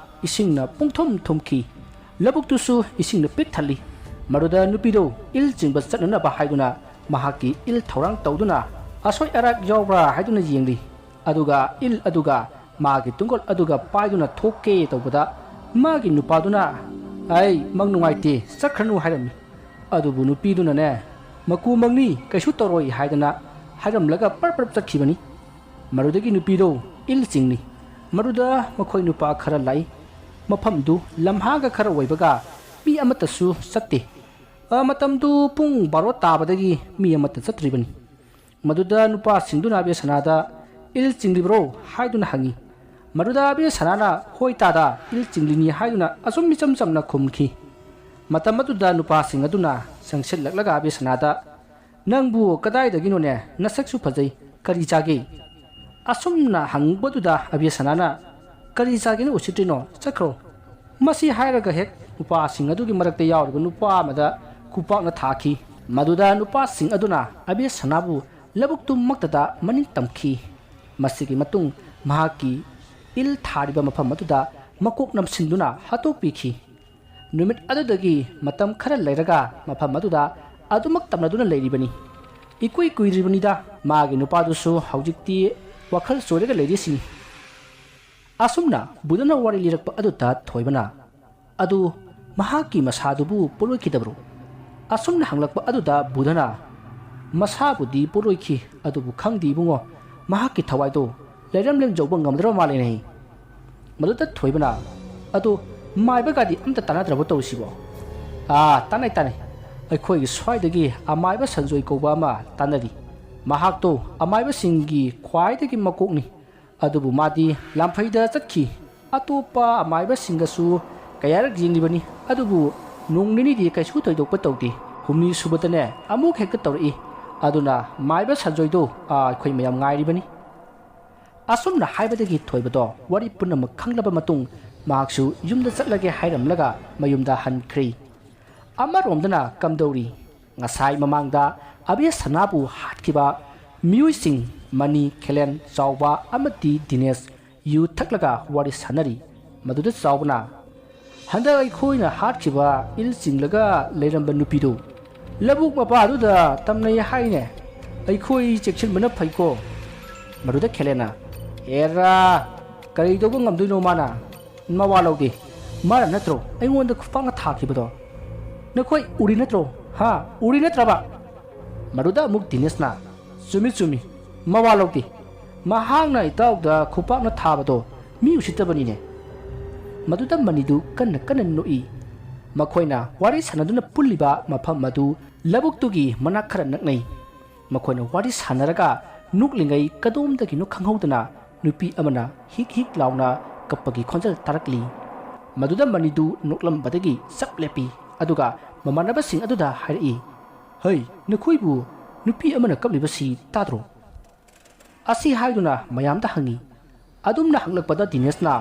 ꯏꯁꯤꯡꯅ ꯄꯨꯡꯊꯨꯝ ꯊꯨꯝꯈꯤ꯫ ꯂꯧꯕꯨꯛꯇꯨꯁꯨ ꯏꯁꯤꯡꯅ ꯄꯤꯛ ꯊꯜꯂꯤ꯫ ꯃꯗꯨꯗ ꯅꯨꯄꯤꯗꯨ ꯏꯜ ꯆꯤꯡꯕ ꯆꯠꯅꯅꯕ ꯍꯥꯏꯗꯨꯅ ꯃꯍꯥꯛꯀꯤ ꯏꯜ ꯊꯧꯔꯥꯡ ꯇꯧꯗꯨꯅ ꯑꯁꯣꯏ ꯑꯔꯥꯛ ꯌꯥꯎꯕ꯭ꯔꯥ ꯍꯥꯏꯗꯨꯅ ꯌꯦꯡꯂꯤ꯫ ꯑꯗꯨꯒ ꯏꯜ ꯑꯗꯨꯒ ꯃꯥꯒꯤ ꯇꯨꯡꯒꯣꯜ ꯑꯗꯨꯒ ꯄꯥꯏꯗꯨꯅ ꯊꯣꯛꯀꯦ ꯇꯧꯕꯗ, ꯃꯥꯒꯤ ꯅꯨꯄꯥꯗꯨꯅ, "ꯑꯩ ꯃꯪ ꯅꯨꯡꯉꯥꯏꯇꯦ, ꯆꯠꯈ꯭ꯔꯅꯨ" ꯍꯥꯏꯔꯝꯃꯤ꯫ ꯑꯗꯨꯕꯨ ꯅꯨꯄꯤꯗꯨꯅꯅꯦ, "ꯃꯀꯨ ꯃꯪꯅꯤ, ꯀꯩꯁꯨ ꯇꯧꯔꯣꯏ" ꯍꯥꯏꯗꯅ ꯍꯥꯏꯔꯝꯂꯒ ꯄꯔꯞ ꯄꯔꯞ ꯆꯠꯈꯤꯕꯅꯤ꯫ ꯃꯗꯨꯗꯒꯤ ꯅꯨꯄꯤꯗꯨ ꯏꯜ ꯆꯤꯡꯂꯤ꯫ ꯃꯗꯨꯗ ꯃꯈꯣꯏ ꯅꯨꯄꯥ ꯈꯔ ꯂꯥꯛꯏ꯫ ꯃꯐꯝꯗꯨ ꯂꯝꯍꯥꯡꯒ ꯈꯔ ꯑꯣꯏꯕꯒ ꯃꯤ ꯑꯃꯠꯇꯁꯨ ꯆꯠꯇꯦ꯫ ꯑ, ꯃꯇꯝꯗꯨ ꯄꯨꯡ ꯕꯥꯔꯣ ꯇꯥꯕꯗꯒꯤ ꯃꯤ ꯑꯃꯠꯇ ꯆꯠꯇ꯭ꯔꯤꯕꯅꯤ꯫ ꯃꯗꯨꯗ ꯅꯨꯄꯥꯁꯤꯡꯗꯨꯅ ꯑꯕꯦꯁꯅꯥꯗ, "ꯏꯜ ꯆꯤꯡꯂꯤꯕ꯭ꯔꯣ?" ꯍꯥꯏꯗꯨꯅ ꯍꯪꯉꯤ꯫ ꯃꯗꯨꯗ ꯑꯕꯦꯁꯅꯥꯅ, "ꯍꯣꯏ ꯇꯥꯗ, ꯏꯜ ꯆꯤꯡꯂꯤꯅꯤ" ꯍꯥꯏꯗꯨꯅ ꯑꯁꯨꯝ ꯏꯆꯝ ꯆꯝꯅ ꯈꯨꯝꯈꯤ꯫ ꯃꯇꯝ ꯑꯗꯨꯗ ꯅꯨꯄꯥꯁꯤꯡ ꯑꯗꯨꯅ ꯆꯪꯁꯤꯜꯂꯛꯂꯒ ꯑꯕꯦꯁꯅꯥꯗ, "ꯅꯪꯕꯨ ꯀꯗꯥꯏꯗꯒꯤꯅꯣꯅꯦ? ꯅꯁꯛꯁꯨ ꯐꯖꯩ꯫ ꯀꯔꯤ ꯆꯥꯒꯦ?" ꯑꯁꯨꯝꯅ ꯍꯪꯕꯗꯨꯗ ꯑꯕꯦꯁꯅꯥꯅ, "ꯀꯔꯤ ꯆꯥꯒꯦꯅ ꯎꯁꯤꯠꯇ꯭ꯔꯤꯅꯣ? ꯆꯠꯈ꯭ꯔꯣ!" ꯃꯁꯤ ꯍꯥꯏꯔꯒ ꯍꯦꯛ ꯅꯨꯄꯥꯁꯤꯡ ꯑꯗꯨꯒꯤ ꯃꯔꯛꯇ ꯌꯥꯎꯔꯤꯕ ꯅꯨꯄꯥ ꯑꯃꯗ ꯈꯨꯄꯥꯛꯅ ꯊꯥꯈꯤ꯫ ꯃꯗꯨꯗ ꯅꯨꯄꯥꯁꯤꯡ ꯑꯗꯨꯅ ꯑꯕꯦꯁꯅꯥꯕꯨ ꯂꯧꯕꯨꯛꯇꯨꯃꯛꯇꯗ ꯃꯅꯤꯡ ꯇꯝꯈꯤ꯫ ꯃꯁꯤꯒꯤ ꯃꯇꯨꯡ ꯃꯍꯥꯛꯀꯤ ꯏꯜ ꯊꯥꯔꯤꯕ ꯃꯐꯝ ꯑꯗꯨꯗ ꯃꯀꯣꯛ ꯅꯝꯁꯤꯟꯗꯨꯅ ꯍꯥꯠꯇꯣꯛꯄꯤꯈꯤ꯫ ꯅꯨꯃꯤꯠ ꯑꯗꯨꯗꯒꯤ ꯃꯇꯝ ꯈꯔ ꯂꯩꯔꯒ ꯃꯐꯝ ꯑꯗꯨꯗ ꯑꯗꯨꯃꯛ ꯇꯝꯅꯗꯨꯅ ꯂꯩꯔꯤꯕꯅꯤ꯫ ꯏꯀꯨꯏ ꯀꯨꯏꯗ꯭ꯔꯤꯕꯅꯤꯗ, ꯃꯥꯒꯤ ꯅꯨꯄꯥꯗꯨꯁꯨ ꯍꯧꯖꯤꯛꯇꯤ ꯋꯥꯈꯜ ꯆꯣꯏꯔꯒ ꯂꯩꯔꯤꯁꯤꯅꯤ꯫ ꯑꯁꯨꯝꯅ ꯕꯨꯙꯅ ꯋꯥꯔꯤ ꯂꯤꯔꯛꯄ ꯑꯗꯨꯗ ꯊꯣꯏꯕꯅ, "ꯑꯗꯨ ꯃꯍꯥꯛꯀꯤ ꯃꯁꯥꯗꯨꯕꯨ ꯄꯣꯠꯂꯣꯏꯈꯤꯗꯕ꯭ꯔꯣ?" ꯑꯁꯨꯝꯅ ꯍꯪꯂꯛꯄ ꯑꯗꯨꯗ ꯕꯨꯙꯅ, "ꯃꯁꯥꯕꯨꯗꯤ ꯄꯣꯠꯂꯣꯏꯈꯤ, ꯑꯗꯨꯕꯨ ꯈꯪꯗꯦ ꯏꯕꯨꯡꯉꯣ, ꯃꯍꯥꯛꯀꯤ ꯊꯋꯥꯏꯗꯣ ꯂꯩꯔꯝꯂꯦꯟ ꯌꯧꯕ ꯉꯝꯗ꯭ꯔꯕ ꯃꯥꯜꯂꯦꯅꯦ꯫" ꯃꯗꯨꯗ ꯊꯣꯏꯕꯅ, "ꯑꯗꯨ ꯃꯥꯏꯕꯒꯗꯤ ꯑꯝꯇ ꯇꯥꯟꯅꯗ꯭ꯔꯕꯣ ꯇꯧꯔꯤꯁꯤꯕꯣ?" "ꯑꯥ, ꯇꯥꯟꯅꯩ, ꯇꯥꯟꯅꯩ꯫ ꯑꯩꯈꯣꯏꯒꯤ ꯁ꯭ꯋꯥꯏꯗꯒꯤ ꯑꯃꯥꯏꯕ ꯁꯟꯖꯣꯏ ꯀꯧꯕ ꯑꯃ ꯇꯥꯟꯅꯔꯤ꯫ ꯃꯍꯥꯛꯇꯣ ꯑꯃꯥꯏꯕꯁꯤꯡꯒꯤ ꯈ꯭ꯋꯥꯏꯗꯒꯤ ꯃꯀꯣꯛꯅꯤ꯫ ꯑꯗꯨꯕꯨ ꯃꯥꯗꯤ ꯂꯥꯝꯐꯩꯗ ꯆꯠꯈꯤ꯫ ꯑꯇꯣꯞꯄ ꯑꯃꯥꯏꯕꯁꯤꯡꯒꯁꯨ ꯀꯌꯥꯔꯛ ꯌꯦꯡꯂꯤꯕꯅꯤ, ꯑꯗꯨꯕꯨ ꯅꯣꯡ ꯅꯤꯅꯤꯗꯤ ꯀꯩꯁꯨ ꯊꯣꯏꯗꯣꯛꯄ ꯇꯧꯗꯦ꯫ ꯍꯨꯝꯅꯤ ꯁꯨꯕꯗꯅꯦ ꯑꯃꯨꯛ ꯍꯦꯛꯇ ꯇꯧꯔꯛꯏ꯫ ꯑꯗꯨꯅ ꯃꯥꯏꯕ ꯁꯟꯖꯣꯏꯗꯣ, ꯑꯥ, ꯑꯩꯈꯣꯏ ꯃꯌꯥꯝ ꯉꯥꯏꯔꯤꯕꯅꯤ꯫" ꯑꯁꯨꯝꯅ ꯍꯥꯏꯕꯗꯒꯤ ꯊꯣꯏꯕꯗꯣ ꯋꯥꯔꯤ ꯄꯨꯝꯅꯃꯛ ꯈꯪꯂꯕ ꯃꯇꯨꯡ ꯃꯍꯥꯛꯁꯨ ꯌꯨꯝꯗ ꯆꯠꯂꯒꯦ ꯍꯥꯏꯔꯝꯂꯒ ꯃꯌꯨꯝꯗ ꯍꯟꯈ꯭ꯔꯤ꯫ ꯑꯃꯔꯣꯝꯗꯅ ꯀꯝꯗꯧꯔꯤ? ꯉꯁꯥꯏ ꯃꯃꯥꯡꯗ ꯑꯕꯦꯁꯅꯥꯕꯨ ꯍꯥꯠꯈꯤꯕ ꯃꯤꯑꯣꯏꯁꯤꯡ ꯃꯅꯤ, ꯈꯦꯂꯦꯟ, ꯆꯥꯎꯕ ꯑꯃꯗꯤ ꯗꯤꯅꯦꯁ ꯌꯨ ꯊꯛꯂꯒ ꯋꯥꯔꯤ ꯁꯥꯟꯅꯔꯤ꯫ ꯃꯗꯨꯗ ꯆꯥꯎꯕꯅ, "ꯍꯟꯗꯛ ꯑꯩꯈꯣꯏꯅ ꯍꯥꯠꯈꯤꯕ ꯏꯜ ꯆꯤꯡꯂꯒ ꯂꯩꯔꯝꯕ ꯅꯨꯄꯤꯗꯨ ꯂꯧꯕꯨꯛ ꯃꯄꯥꯗꯨꯗ ꯇꯝꯅꯩ ꯍꯥꯏꯅꯦ꯫ ꯑꯩꯈꯣꯏ ꯆꯦꯛꯁꯤꯟꯕꯅ ꯐꯩꯀꯣ?" ꯃꯗꯨꯗ ꯈꯦꯂꯦꯟꯅ, "ꯑꯦꯔꯥ, ꯀꯔꯤ ꯇꯧꯕ ꯉꯝꯗꯣꯏꯅꯣ ꯃꯥꯅ? ꯃꯋꯥ ꯂꯧꯗꯦ꯫ ꯃꯥꯅ ꯅꯠꯇ꯭ꯔꯣ ꯑꯩꯉꯣꯟꯗ ꯈꯨꯄꯥꯛꯅ ꯊꯥꯈꯤꯕꯗꯣ? ꯅꯈꯣꯏ ꯎꯔꯤ ꯅꯠꯇ꯭ꯔꯣ? ꯍꯥ? ꯎꯔꯤ ꯅꯠꯇ꯭ꯔꯕ?" ꯃꯗꯨꯗ ꯑꯃꯨꯛ ꯗꯤꯅꯦꯁꯅ, "ꯆꯨꯝꯃꯤ, ꯆꯨꯝꯃꯤ꯫ ꯃꯋꯥ ꯂꯧꯗꯦ꯫ ꯃꯍꯥꯛꯅ ꯏꯇꯥꯎꯗ ꯈꯨꯄꯥꯛꯅ ꯊꯥꯕꯗꯣ ꯃꯤ ꯎꯁꯤꯠꯇꯕꯅꯤꯅꯦ꯫" ꯃꯗꯨꯗ ꯃꯅꯤꯗꯨ ꯀꯟꯅ ꯀꯟꯅ ꯅꯣꯛꯏ꯫ ꯃꯈꯣꯏꯅ ꯋꯥꯔꯤ ꯁꯥꯟꯅꯗꯨꯅ ꯄꯨꯜꯂꯤꯕ ꯃꯐꯝ ꯑꯗꯨ ꯂꯧꯕꯨꯛꯇꯨꯒꯤ ꯃꯅꯥꯛ ꯈꯔ ꯅꯛꯅꯩ꯫ ꯃꯈꯣꯏꯅ ꯋꯥꯔꯤ ꯁꯥꯟꯅꯔꯒ ꯅꯣꯛꯂꯤꯉꯩ ꯀꯗꯣꯝꯗꯒꯤꯅꯣ ꯈꯪꯍꯧꯗꯅ ꯅꯨꯄꯤ ꯑꯃꯅ ꯍꯤꯛ ꯍꯤꯛ ꯂꯥꯎꯅ ꯀꯞꯄꯒꯤ ꯈꯣꯟꯖꯦꯜ ꯇꯥꯔꯛꯂꯤ꯫ ꯃꯗꯨꯗ ꯃꯅꯤꯗꯨ ꯅꯣꯛꯂꯝꯕꯗꯒꯤ ꯆꯞ ꯂꯦꯞꯄꯤ, ꯑꯗꯨꯒ ꯃꯃꯥꯟꯅꯕꯁꯤꯡ ꯑꯗꯨꯗ ꯍꯥꯏꯔꯛꯏ, "ꯍꯩ, ꯅꯈꯣꯏꯕꯨ ꯅꯨꯄꯤ ꯑꯃꯅ ꯀꯞꯂꯤꯕꯁꯤ ꯇꯥꯗ꯭ꯔꯣ?" ꯑꯁꯤ ꯍꯥꯏꯗꯨꯅ ꯃꯌꯥꯝꯗ ꯍꯪꯉꯤ꯫ ꯑꯗꯨꯝꯅ ꯍꯪꯂꯛꯄꯗ ꯗꯤꯅꯦꯁꯅ,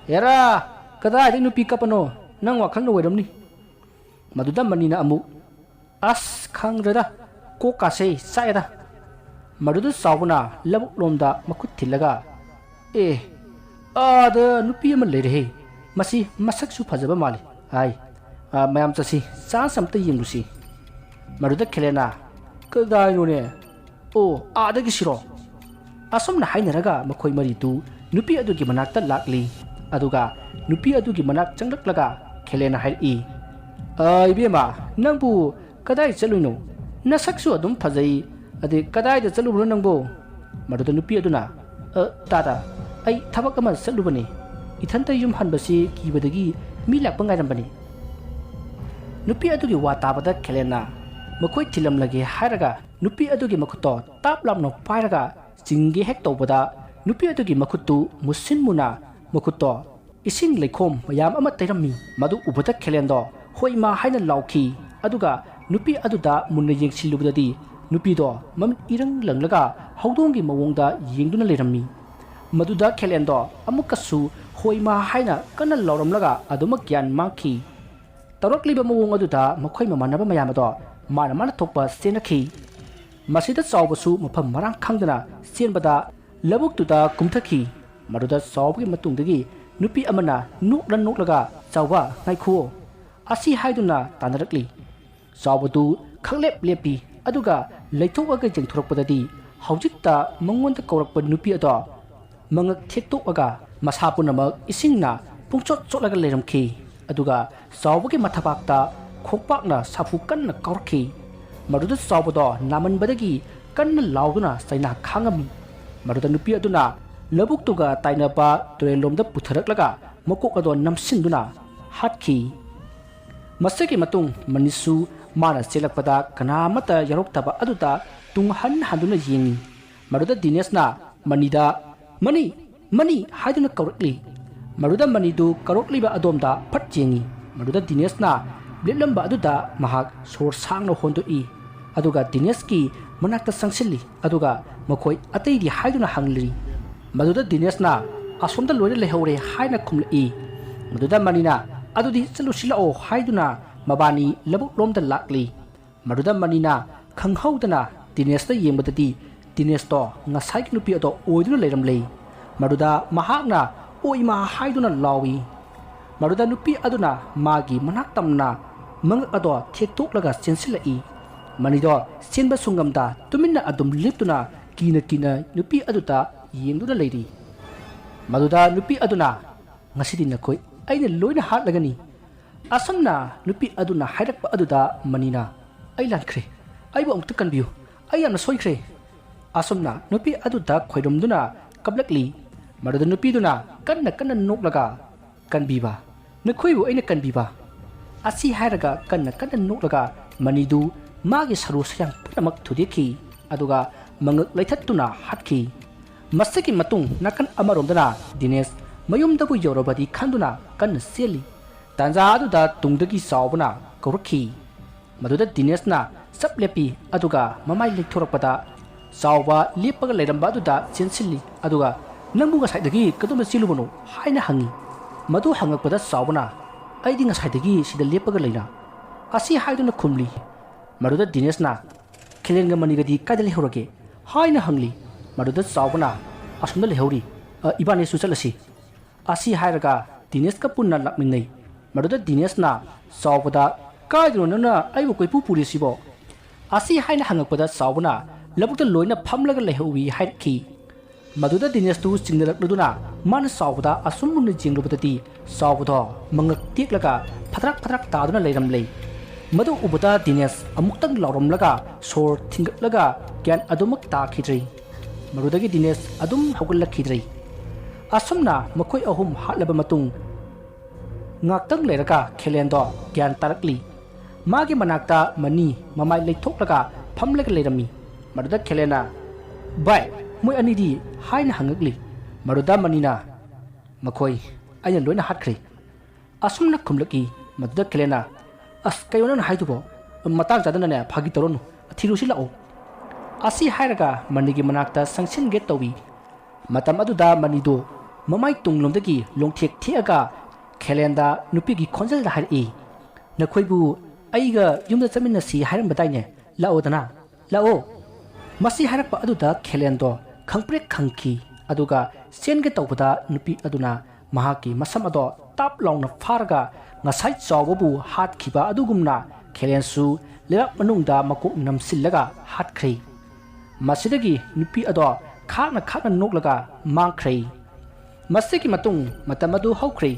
"ꯑꯦꯔꯥ, ꯀꯗꯥꯏꯗꯒꯤ ꯅꯨꯄꯤ ꯀꯞꯄꯅꯣ? ꯅꯪ ꯋꯥꯈꯜꯅ ꯑꯣꯏꯔꯝꯅꯤ꯫" ꯃꯗꯨꯗ ꯃꯅꯤꯅ ꯑꯃꯨꯛ, "ꯑꯁ, ꯈꯪꯗ꯭ꯔꯦꯗ, ꯀꯣꯛꯀꯥꯁꯦ ꯆꯥꯛꯑꯦꯗ꯫" ꯃꯗꯨꯗ ꯆꯥꯎꯕꯅ ꯂꯧꯕꯨꯛ ꯂꯣꯝꯗ ꯃꯈꯨꯠ ꯊꯤꯜꯂꯒ, "ꯑꯦ, ꯑꯥꯗ ꯅꯨꯄꯤ ꯑꯃ ꯂꯩꯔꯦꯍꯦ꯫ ꯃꯁꯤ ꯃꯁꯛꯁꯨ ꯐꯖꯕ ꯃꯥꯜꯂꯤ꯫ ꯍꯥꯏ, ꯑ, ꯃꯌꯥꯝ ꯆꯠꯁꯤ, ꯆꯥꯟꯁ ꯑꯝꯇ ꯌꯦꯡꯂꯨꯁꯤ꯫" ꯃꯗꯨꯗ ꯈꯦꯂꯦꯅ, "ꯀꯗꯥꯏꯅꯣꯅꯦ? ꯑꯣ, ꯑꯥꯗꯒꯤꯁꯤꯔꯣ?" ꯑꯁꯨꯝꯅ ꯍꯥꯏꯅꯔꯒ ꯃꯈꯣꯏ ꯃꯔꯤꯗꯨ ꯅꯨꯄꯤ ꯑꯗꯨꯒꯤ ꯃꯅꯥꯛꯇ ꯂꯥꯛꯂꯤ꯫ ꯑꯗꯨꯒ ꯅꯨꯄꯤ ꯑꯗꯨꯒꯤ ꯃꯅꯥꯛ ꯆꯪꯂꯛꯂꯒ ꯈꯦꯂꯦꯅ ꯍꯥꯏꯔꯛꯏ, "ꯑ, ꯏꯕꯦꯝꯃ, ꯅꯪꯕꯨ ꯀꯗꯥꯏ ꯆꯠꯂꯨꯏꯅꯣ? ꯅꯁꯛꯁꯨ ꯑꯗꯨꯝ ꯐꯖꯩ꯫ ꯑꯗꯩ ꯀꯗꯥꯏꯗ ꯆꯠꯂꯨꯕꯅꯣ ꯅꯪꯕꯣ?" ꯃꯗꯨꯗ ꯅꯨꯄꯤ ꯑꯗꯨꯅ, "ꯑ, ꯇꯥꯗ, ꯑꯩ ꯊꯕꯛ ꯑꯃ ꯆꯠꯂꯨꯕꯅꯤ꯫ ꯏꯊꯟꯇ ꯌꯨꯝ ꯍꯟꯕꯁꯤ ꯀꯤꯕꯗꯒꯤ ꯃꯤ ꯂꯥꯛꯄ ꯉꯥꯏꯔꯝꯕꯅꯤ꯫" ꯅꯨꯄꯤ ꯑꯗꯨꯒꯤ ꯋꯥ ꯇꯥꯕꯗ ꯈꯦꯂꯦꯟꯅ, "ꯃꯈꯣꯏ ꯊꯤꯜꯂꯝꯂꯒꯦ" ꯍꯥꯏꯔꯒ ꯅꯨꯄꯤ ꯑꯗꯨꯒꯤ ꯃꯈꯨꯠꯇꯣ ꯇꯥꯞ ꯂꯥꯎꯅ ꯄꯥꯏꯔꯒ ꯆꯤꯡꯒꯦ ꯍꯦꯛ ꯇꯧꯕꯗ ꯅꯨꯄꯤ ꯑꯗꯨꯒꯤ ꯃꯈꯨꯠꯇꯨ ꯃꯨꯁꯤꯟ ꯃꯨꯅ ꯃꯈꯨꯠꯇꯣ ꯏꯁꯤꯡ ꯂꯩꯈꯣꯝ ꯃꯌꯥꯝ ꯑꯃ ꯇꯩꯔꯝꯃꯤ꯫ ꯃꯗꯨ ꯎꯕꯗ ꯈꯦꯂꯦꯟꯗꯣ "ꯍꯣꯏ ꯃꯥ" ꯍꯥꯏꯅ ꯂꯥꯎꯈꯤ꯫ ꯑꯗꯨꯒ ꯅꯨꯄꯤ ꯑꯗꯨꯗ ꯃꯨꯟꯅ ꯌꯦꯡꯁꯤꯜꯂꯨꯕꯗꯗꯤ ꯅꯨꯄꯤꯗꯣ ꯃꯃꯤꯠ ꯏꯔꯪ ꯂꯪꯂꯒ ꯍꯧꯗꯣꯡꯒꯤ ꯃꯑꯣꯡꯗ ꯌꯦꯡꯗꯨꯅ ꯂꯩꯔꯝꯃꯤ꯫ ꯃꯗꯨꯗ ꯈꯦꯂꯦꯟꯗꯣ ꯑꯃꯨꯛꯀꯁꯨ "ꯍꯣꯏ ꯃꯥ" ꯍꯥꯏꯅ ꯀꯟꯅ ꯂꯥꯎꯔꯝꯂꯒ ꯑꯗꯨꯃꯛ ꯒ꯭ꯌꯥꯟ ꯃꯥꯡꯈꯤ꯫ ꯇꯧꯔꯛꯂꯤꯕ ꯃꯑꯣꯡ ꯑꯗꯨꯗ ꯃꯈꯣꯏ ꯃꯃꯥꯟꯅꯕ ꯃꯌꯥꯝ ꯑꯗꯣ ꯃꯥꯅ ꯃꯥꯅ ꯊꯣꯛꯄ ꯆꯦꯟꯅꯈꯤ꯫ ꯃꯁꯤꯗ ꯆꯥꯎꯕꯁꯨ ꯃꯐꯝ ꯃꯔꯥꯡ ꯈꯪꯗꯅ ꯆꯦꯟꯕꯗ ꯂꯧꯕꯨꯛꯇꯨꯗ ꯀꯨꯝꯊꯈꯤ꯫ ꯃꯗꯨꯗ ꯆꯥꯎꯕꯒꯤ ꯃꯇꯨꯡꯗꯒꯤ ꯅꯨꯄꯤ ꯑꯃꯅ ꯅꯣꯛꯂ ꯅꯣꯛꯂꯒ, "ꯆꯥꯎꯕ, ꯉꯥꯏꯈꯨꯑꯣ" ꯑꯁꯤ ꯍꯥꯏꯗꯨꯅ ꯇꯥꯟꯅꯔꯛꯂꯤ꯫ ꯆꯥꯎꯕꯗꯨ ꯈꯪꯂꯦꯞ ꯂꯦꯞꯄꯤ, ꯑꯗꯨꯒ ꯂꯩꯊꯣꯛꯑꯒ ꯌꯦꯡꯊꯣꯔꯛꯄꯗꯗꯤ ꯍꯧꯖꯤꯛꯇ ꯃꯉꯣꯟꯗ ꯀꯧꯔꯛꯄ ꯅꯨꯄꯤ ꯑꯗꯣ ꯃꯉꯛ ꯊꯦꯛꯇꯣꯛꯑꯒ ꯃꯁꯥ ꯄꯨꯝꯅꯃꯛ ꯏꯁꯤꯡꯅ ꯄꯨꯡꯆꯣꯠ ꯆꯣꯠꯂꯒ ꯂꯩꯔꯝꯈꯤ꯫ ꯑꯗꯨꯒ ꯆꯥꯎꯕꯒꯤ ꯃꯊꯕꯥꯛꯇ ꯈꯣꯡꯄꯥꯛꯅ ꯁꯥꯐꯨ ꯀꯟꯅ ꯀꯥꯎꯔꯛꯈꯤ꯫ ꯃꯗꯨꯗ ꯆꯥꯎꯕꯗꯣ ꯅꯥꯃꯟꯕꯗꯒꯤ ꯀꯟꯅ ꯂꯥꯎꯗꯨꯅ ꯆꯩꯅꯥ ꯈꯥꯡꯉꯝꯃꯤ꯫ ꯃꯗꯨꯗ ꯅꯨꯄꯤ ꯑꯗꯨꯅ ꯂꯧꯕꯨꯛꯇꯨꯒ ꯇꯥꯏꯅꯕ ꯇꯨꯔꯦꯜꯂꯣꯝꯗ ꯄꯨꯊꯔꯛꯂꯒ ꯃꯀꯣꯛ ꯑꯗꯣ ꯅꯝꯁꯤꯟꯗꯨꯅ ꯍꯥꯠꯈꯤ꯫ ꯃꯁꯤꯒꯤ ꯃꯇꯨꯡ ꯃꯅꯤꯁꯨ ꯃꯥꯅ ꯆꯦꯜꯂꯛꯄꯗ ꯀꯅꯥ ꯑꯃꯠꯇ ꯌꯥꯎꯔꯛꯇꯕ ꯑꯗꯨꯗ ꯇꯨꯡ ꯍꯟ ꯍꯟꯗꯨꯅ ꯌꯦꯡꯉꯤ꯫ ꯃꯗꯨꯗ ꯗꯤꯅꯦꯁꯅ ꯃꯅꯤꯗ, "ꯃꯅꯤ, ꯃꯅꯤ" ꯍꯥꯏꯗꯨꯅ ꯀꯧꯔꯛꯂꯤ꯫ ꯃꯗꯨꯗ ꯃꯅꯤꯗꯨ ꯀꯧꯔꯛꯂꯤꯕ ꯑꯗꯣꯝꯗ ꯐꯠ ꯌꯦꯡꯉꯤ꯫ ꯃꯗꯨꯗ ꯗꯤꯅꯦꯁꯅ ꯂꯦꯞꯂꯝꯕ ꯑꯗꯨꯗ ꯃꯍꯥꯛ ꯁꯣꯔ ꯁꯥꯡꯅ ꯍꯣꯟꯗꯣꯛꯏ꯫ ꯑꯗꯨꯒ ꯗꯤꯅꯦꯁꯀꯤ ꯃꯅꯥꯛꯇ ꯆꯪꯁꯤꯜꯂꯤ꯫ ꯑꯗꯨꯒ ꯃꯈꯣꯏ ꯑꯇꯩꯗꯤ ꯍꯥꯏꯗꯨꯅ ꯍꯪꯂꯤ꯫ ꯃꯗꯨꯗ ꯗꯤꯅꯦꯁꯅ "ꯑꯁꯣꯝꯗ ꯂꯣꯏꯅ ꯂꯩꯍꯧꯔꯦ" ꯍꯥꯏꯅ ꯈꯨꯝꯂꯛꯏ꯫ ꯃꯗꯨꯗ ꯃꯅꯤꯅ, "ꯑꯗꯨꯗꯤ ꯆꯠꯂꯨꯁꯤ ꯂꯥꯛꯑꯣ" ꯍꯥꯏꯗꯨꯅ ꯃꯕꯥꯅꯤ ꯂꯧꯕꯨꯛꯂꯣꯝꯗ ꯂꯥꯛꯂꯤ꯫ ꯃꯗꯨꯗ ꯃꯅꯤꯅ ꯈꯪꯍꯧꯗꯅ ꯗꯤꯅꯦꯁꯇ ꯌꯦꯡꯕꯗꯗꯤ ꯗꯤꯅꯦꯁꯇꯣ ꯉꯁꯥꯏꯒꯤ ꯅꯨꯄꯤ ꯑꯗꯣ ꯑꯣꯏꯗꯨꯅ ꯂꯩꯔꯝꯂꯦ꯫ ꯃꯗꯨꯗ ꯃꯍꯥꯛꯅ "ꯑꯣ ꯏꯃꯥ" ꯍꯥꯏꯗꯨꯅ ꯂꯥꯎꯏ꯫ ꯃꯗꯨꯗ ꯅꯨꯄꯤ ꯑꯗꯨꯅ ꯃꯥꯒꯤ ꯃꯅꯥꯛ ꯇꯝꯅ ꯃꯉꯛ ꯑꯗꯣ ꯊꯦꯛꯇꯣꯛꯂꯒ ꯆꯦꯟꯁꯤꯜꯂꯛꯏ꯫ ꯃꯅꯤꯗꯣ ꯆꯦꯟꯕꯁꯨ ꯉꯝꯗ ꯇꯨꯃꯤꯟꯅ ꯑꯗꯨꯝ ꯂꯦꯞꯇꯨꯅ ꯀꯤꯅ ꯀꯤꯅ ꯅꯨꯄꯤ ꯑꯗꯨꯗ ꯌꯦꯡꯗꯨꯅ ꯂꯩꯔꯤ꯫ ꯃꯗꯨꯗ ꯅꯨꯄꯤ ꯑꯗꯨꯅ, "ꯉꯁꯤꯗꯤ ꯅꯈꯣꯏ ꯑꯩꯅ ꯂꯣꯏꯅ ꯍꯥꯠꯂꯒꯅꯤ꯫ ꯑꯁꯨꯝꯅ ꯅꯨꯄꯤ ꯑꯗꯨꯅ ꯍꯥꯏꯔꯛꯄ ꯑꯗꯨꯗ ꯃꯅꯤꯅ, "ꯑꯩ ꯂꯥꯟꯈ꯭ꯔꯦ꯫ ꯑꯩꯕꯨ ꯑꯃꯨꯛꯇ ꯀꯟꯕꯤꯌꯨ꯫ ꯑꯩ ꯌꯥꯝꯅ ꯁꯣꯏꯈ꯭ꯔꯦ"꯫ ꯑꯁꯨꯝꯅ ꯅꯨꯄꯤ ꯑꯗꯨꯗ ꯈꯣꯏꯔꯨꯝꯗꯨꯅ ꯀꯞꯂꯛꯂꯤ꯫ ꯃꯗꯨꯗ ꯅꯨꯄꯤꯗꯨꯅ ꯀꯟꯅ ꯀꯟꯅ ꯅꯣꯛꯂꯒ, "ꯀꯟꯕꯤꯕ? ꯅꯈꯣꯏꯕꯨ ꯑꯩꯅ ꯀꯟꯕꯤꯕ?" ꯑꯁꯤ ꯍꯥꯏꯔꯒ ꯀꯟꯅ ꯀꯟꯅ ꯅꯣꯛꯂꯒ ꯃꯅꯤꯗꯨ ꯃꯥꯒꯤ ꯁꯔꯨ ꯁꯌꯥꯡ ꯄꯨꯝꯅꯃꯛ ꯊꯨꯗꯦꯛꯈꯤ꯫ ꯑꯗꯨꯒ ꯃꯉꯛ ꯂꯩꯊꯠꯇꯨꯅ ꯍꯥꯠꯈꯤ꯫ ꯃꯁꯤꯒꯤ ꯃꯇꯨꯡ ꯅꯥꯀꯟ ꯑꯃꯔꯣꯝꯗꯅ ꯗꯤꯅꯦꯁ ꯃꯌꯨꯝꯗꯕꯨ ꯌꯧꯔꯕꯗꯤ ꯈꯟꯗꯨꯅ ꯀꯟꯅ ꯆꯦꯜꯂꯤ꯫ ꯇꯥꯟꯖꯥ ꯑꯗꯨꯗ ꯇꯨꯡꯗꯒꯤ ꯆꯥꯎꯕꯅ ꯀꯧꯔꯛꯈꯤ꯫ ꯃꯗꯨꯗ ꯗꯤꯅꯦꯁꯅ ꯆꯞ ꯂꯦꯞꯄꯤ, ꯑꯗꯨꯒ ꯃꯃꯥꯏ ꯂꯩꯊꯣꯔꯛꯄꯗ ꯆꯥꯎꯕ ꯂꯦꯞꯄꯒ ꯂꯩꯔꯝꯕ ꯑꯗꯨꯗ ꯆꯦꯟꯁꯤꯜꯂꯤ, ꯑꯗꯨꯒ "ꯅꯪꯕꯨ ꯉꯁꯥꯏꯗꯒꯤ ꯀꯗꯣꯝꯗ ꯆꯦꯜꯂꯨꯕꯅꯣ?" ꯍꯥꯏꯅ ꯍꯪꯉꯤ꯫ ꯃꯗꯨ ꯍꯪꯉꯛꯄꯗ ꯆꯥꯎꯕꯅ, "ꯑꯩꯗꯤ ꯉꯁꯥꯏꯗꯒꯤ ꯁꯤꯗ ꯂꯦꯞꯄꯒ ꯂꯩꯅ" ꯑꯁꯤ ꯍꯥꯏꯗꯨꯅ ꯈꯨꯝꯂꯤ꯫ ꯃꯗꯨꯗ ꯗꯤꯅꯦꯁꯅ, "ꯈꯦꯂꯦꯟꯒ ꯃꯅꯤꯒꯗꯤ ꯀꯥꯏꯗ ꯂꯩꯍꯧꯔꯒꯦ?" ꯍꯥꯏꯅ ꯍꯪꯂꯤ꯫ ꯃꯗꯨꯗ ꯆꯥꯎꯕꯅ, "ꯑꯁꯣꯝꯗ ꯂꯩꯍꯧꯔꯤ, ꯑ, ꯏꯕꯥꯅꯤꯁꯨ ꯆꯠꯂꯁꯤ" ꯑꯁꯤ ꯍꯥꯏꯔꯒ ꯗꯤꯅꯦꯁꯀ ꯄꯨꯟꯅ ꯂꯥꯛꯃꯤꯟꯅꯩ꯫ ꯃꯗꯨꯗ ꯗꯤꯅꯦꯁꯅ ꯆꯥꯎꯕꯗ, "ꯀꯥꯏꯗꯅꯣ ꯅꯪꯅ ꯑꯩꯕꯨ ꯀꯣꯏꯄꯨ ꯄꯨꯔꯤꯁꯤꯕꯣ?" ꯑꯁꯤ ꯍꯥꯏꯅ ꯍꯪꯉꯛꯄꯗ ꯆꯥꯎꯕꯅ, "ꯂꯧꯕꯨꯛꯇ ꯂꯣꯏꯅ ꯐꯝꯂꯒ ꯂꯩꯍꯧꯏ" ꯍꯥꯏꯔꯛꯈꯤ꯫ ꯃꯗꯨꯗ ꯗꯤꯅꯦꯁꯇꯨ ꯆꯤꯡꯅꯔꯛꯂꯗꯨꯅ ꯃꯥꯅ ꯆꯥꯎꯕꯗ ꯑꯁꯨꯝ ꯃꯨꯟꯅ ꯌꯦꯡꯂꯨꯕꯗꯗꯤ ꯆꯥꯎꯕꯗꯣ ꯃꯉꯛ ꯇꯦꯛꯂꯒ ꯐꯗ꯭ꯔꯛ ꯐꯗ꯭ꯔꯛ ꯇꯥꯗꯨꯅ ꯂꯩꯔꯝꯂꯦ꯫ ꯃꯗꯨ ꯎꯕꯗ ꯗꯤꯅꯦꯁ ꯑꯃꯨꯛꯇꯪ ꯂꯥꯎꯔꯝꯂꯒ ꯁꯣꯔ ꯊꯤꯡꯒꯠꯂꯒ ꯒ꯭ꯌꯥꯟ ꯑꯗꯨꯃꯛ ꯇꯥꯈꯤꯗ꯭ꯔꯦ꯫ ꯃꯗꯨꯗꯒꯤ ꯗꯤꯅꯦꯁ ꯑꯗꯨꯝ ꯍꯧꯒꯠꯂꯛꯈꯤꯗ꯭ꯔꯦ꯫ ꯑꯁꯨꯝꯅ ꯃꯈꯣꯏ ꯑꯍꯨꯝ ꯍꯥꯠꯂꯕ ꯃꯇꯨꯡ ꯉꯥꯛꯇꯪ ꯂꯩꯔꯒ ꯈꯦꯂꯦꯟꯗꯣ ꯒ꯭ꯌꯥꯟ ꯇꯥꯔꯛꯂꯤ꯫ ꯃꯥꯒꯤ ꯃꯅꯥꯛꯇ ꯃꯅꯤ ꯃꯃꯥꯏ ꯂꯩꯊꯣꯛꯂꯒ ꯐꯝꯂꯒ ꯂꯩꯔꯝꯃꯤ꯫ ꯃꯗꯨꯗ ꯈꯦꯂꯦꯟꯅ, "ꯚꯥꯏ, ꯃꯣꯏ ꯑꯅꯤꯗꯤ?" ꯍꯥꯏꯅ ꯍꯪꯉꯛꯂꯤ꯫ ꯃꯗꯨꯗ ꯃꯅꯤꯅ, "ꯃꯈꯣꯏ ꯑꯩꯅ ꯂꯣꯏꯅ ꯍꯥꯠꯈ꯭ꯔꯦ" ꯑꯁꯨꯝꯅ ꯈꯨꯝꯂꯛꯏ꯫ ꯃꯗꯨꯗ ꯈꯦꯂꯦꯟꯅ, "ꯑꯁ, ꯀꯩꯅꯣ ꯅꯪꯅ ꯍꯥꯏꯗꯨꯕꯣ? ꯃꯇꯥꯡ ꯆꯥꯗꯅꯅꯦ ꯐꯥꯒꯤ ꯇꯧꯔꯅꯨ, ꯊꯤꯔꯨꯁꯤ ꯂꯥꯛꯑꯣ" ꯑꯁꯤ ꯍꯥꯏꯔꯒ ꯃꯅꯤꯒꯤ ꯃꯅꯥꯛꯇ ꯆꯪꯁꯤꯟꯒꯦ ꯇꯧꯏ꯫ ꯃꯇꯝ ꯑꯗꯨꯗ ꯃꯅꯤꯗꯨ ꯃꯃꯥꯏ ꯇꯨꯡꯂꯣꯝꯗꯒꯤ ꯂꯣꯡꯊꯦꯛ ꯊꯦꯛꯑꯒ ꯈꯦꯂꯦꯟꯗ ꯅꯨꯄꯤꯒꯤ ꯈꯣꯟꯖꯦꯜꯗ ꯍꯥꯏꯔꯛꯏ, "ꯅꯈꯣꯏꯕꯨ ꯑꯩꯒ ꯌꯨꯝꯗ ꯆꯠꯃꯤꯟꯅꯁꯤ ꯍꯥꯏꯔꯝꯕꯗꯥꯏꯅꯦ? ꯂꯥꯛꯑꯣꯗꯅ, ꯂꯥꯛꯑꯣ!" ꯃꯁꯤ ꯍꯥꯏꯔꯛꯄ ꯑꯗꯨꯗ ꯈꯦꯂꯦꯟꯗꯣ ꯈꯪꯄ꯭ꯔꯦꯛ ꯈꯪꯈꯤ꯫ ꯑꯗꯨꯒ ꯆꯦꯟꯒꯦ ꯇꯧꯕꯗ ꯅꯨꯄꯤ ꯑꯗꯨꯅ ꯃꯍꯥꯛꯀꯤ ꯃꯁꯝ ꯑꯗꯣ ꯇꯥꯞ ꯂꯥꯎꯅ ꯐꯥꯔꯒ ꯉꯁꯥꯏ ꯆꯥꯎꯕꯕꯨ ꯍꯥꯠꯈꯤꯕ ꯑꯗꯨꯒꯨꯝꯅ ꯈꯦꯂꯦꯟꯁꯨ ꯂꯩꯕꯥꯛ ꯃꯅꯨꯡꯗ ꯃꯀꯣꯛ ꯅꯝꯁꯤꯜꯂꯒ ꯍꯥꯠꯈ꯭ꯔꯦ꯫ ꯃꯁꯤꯗꯒꯤ ꯅꯨꯄꯤ ꯑꯗꯣ ꯈꯥꯛꯅ ꯈꯥꯛꯅ ꯅꯣꯛꯂꯒ ꯃꯥꯡꯈ꯭ꯔꯦ꯫ ꯃꯁꯤꯒꯤ ꯃꯇꯨꯡ ꯃꯇꯝ ꯑꯗꯨ ꯍꯧꯈ꯭ꯔꯦ꯫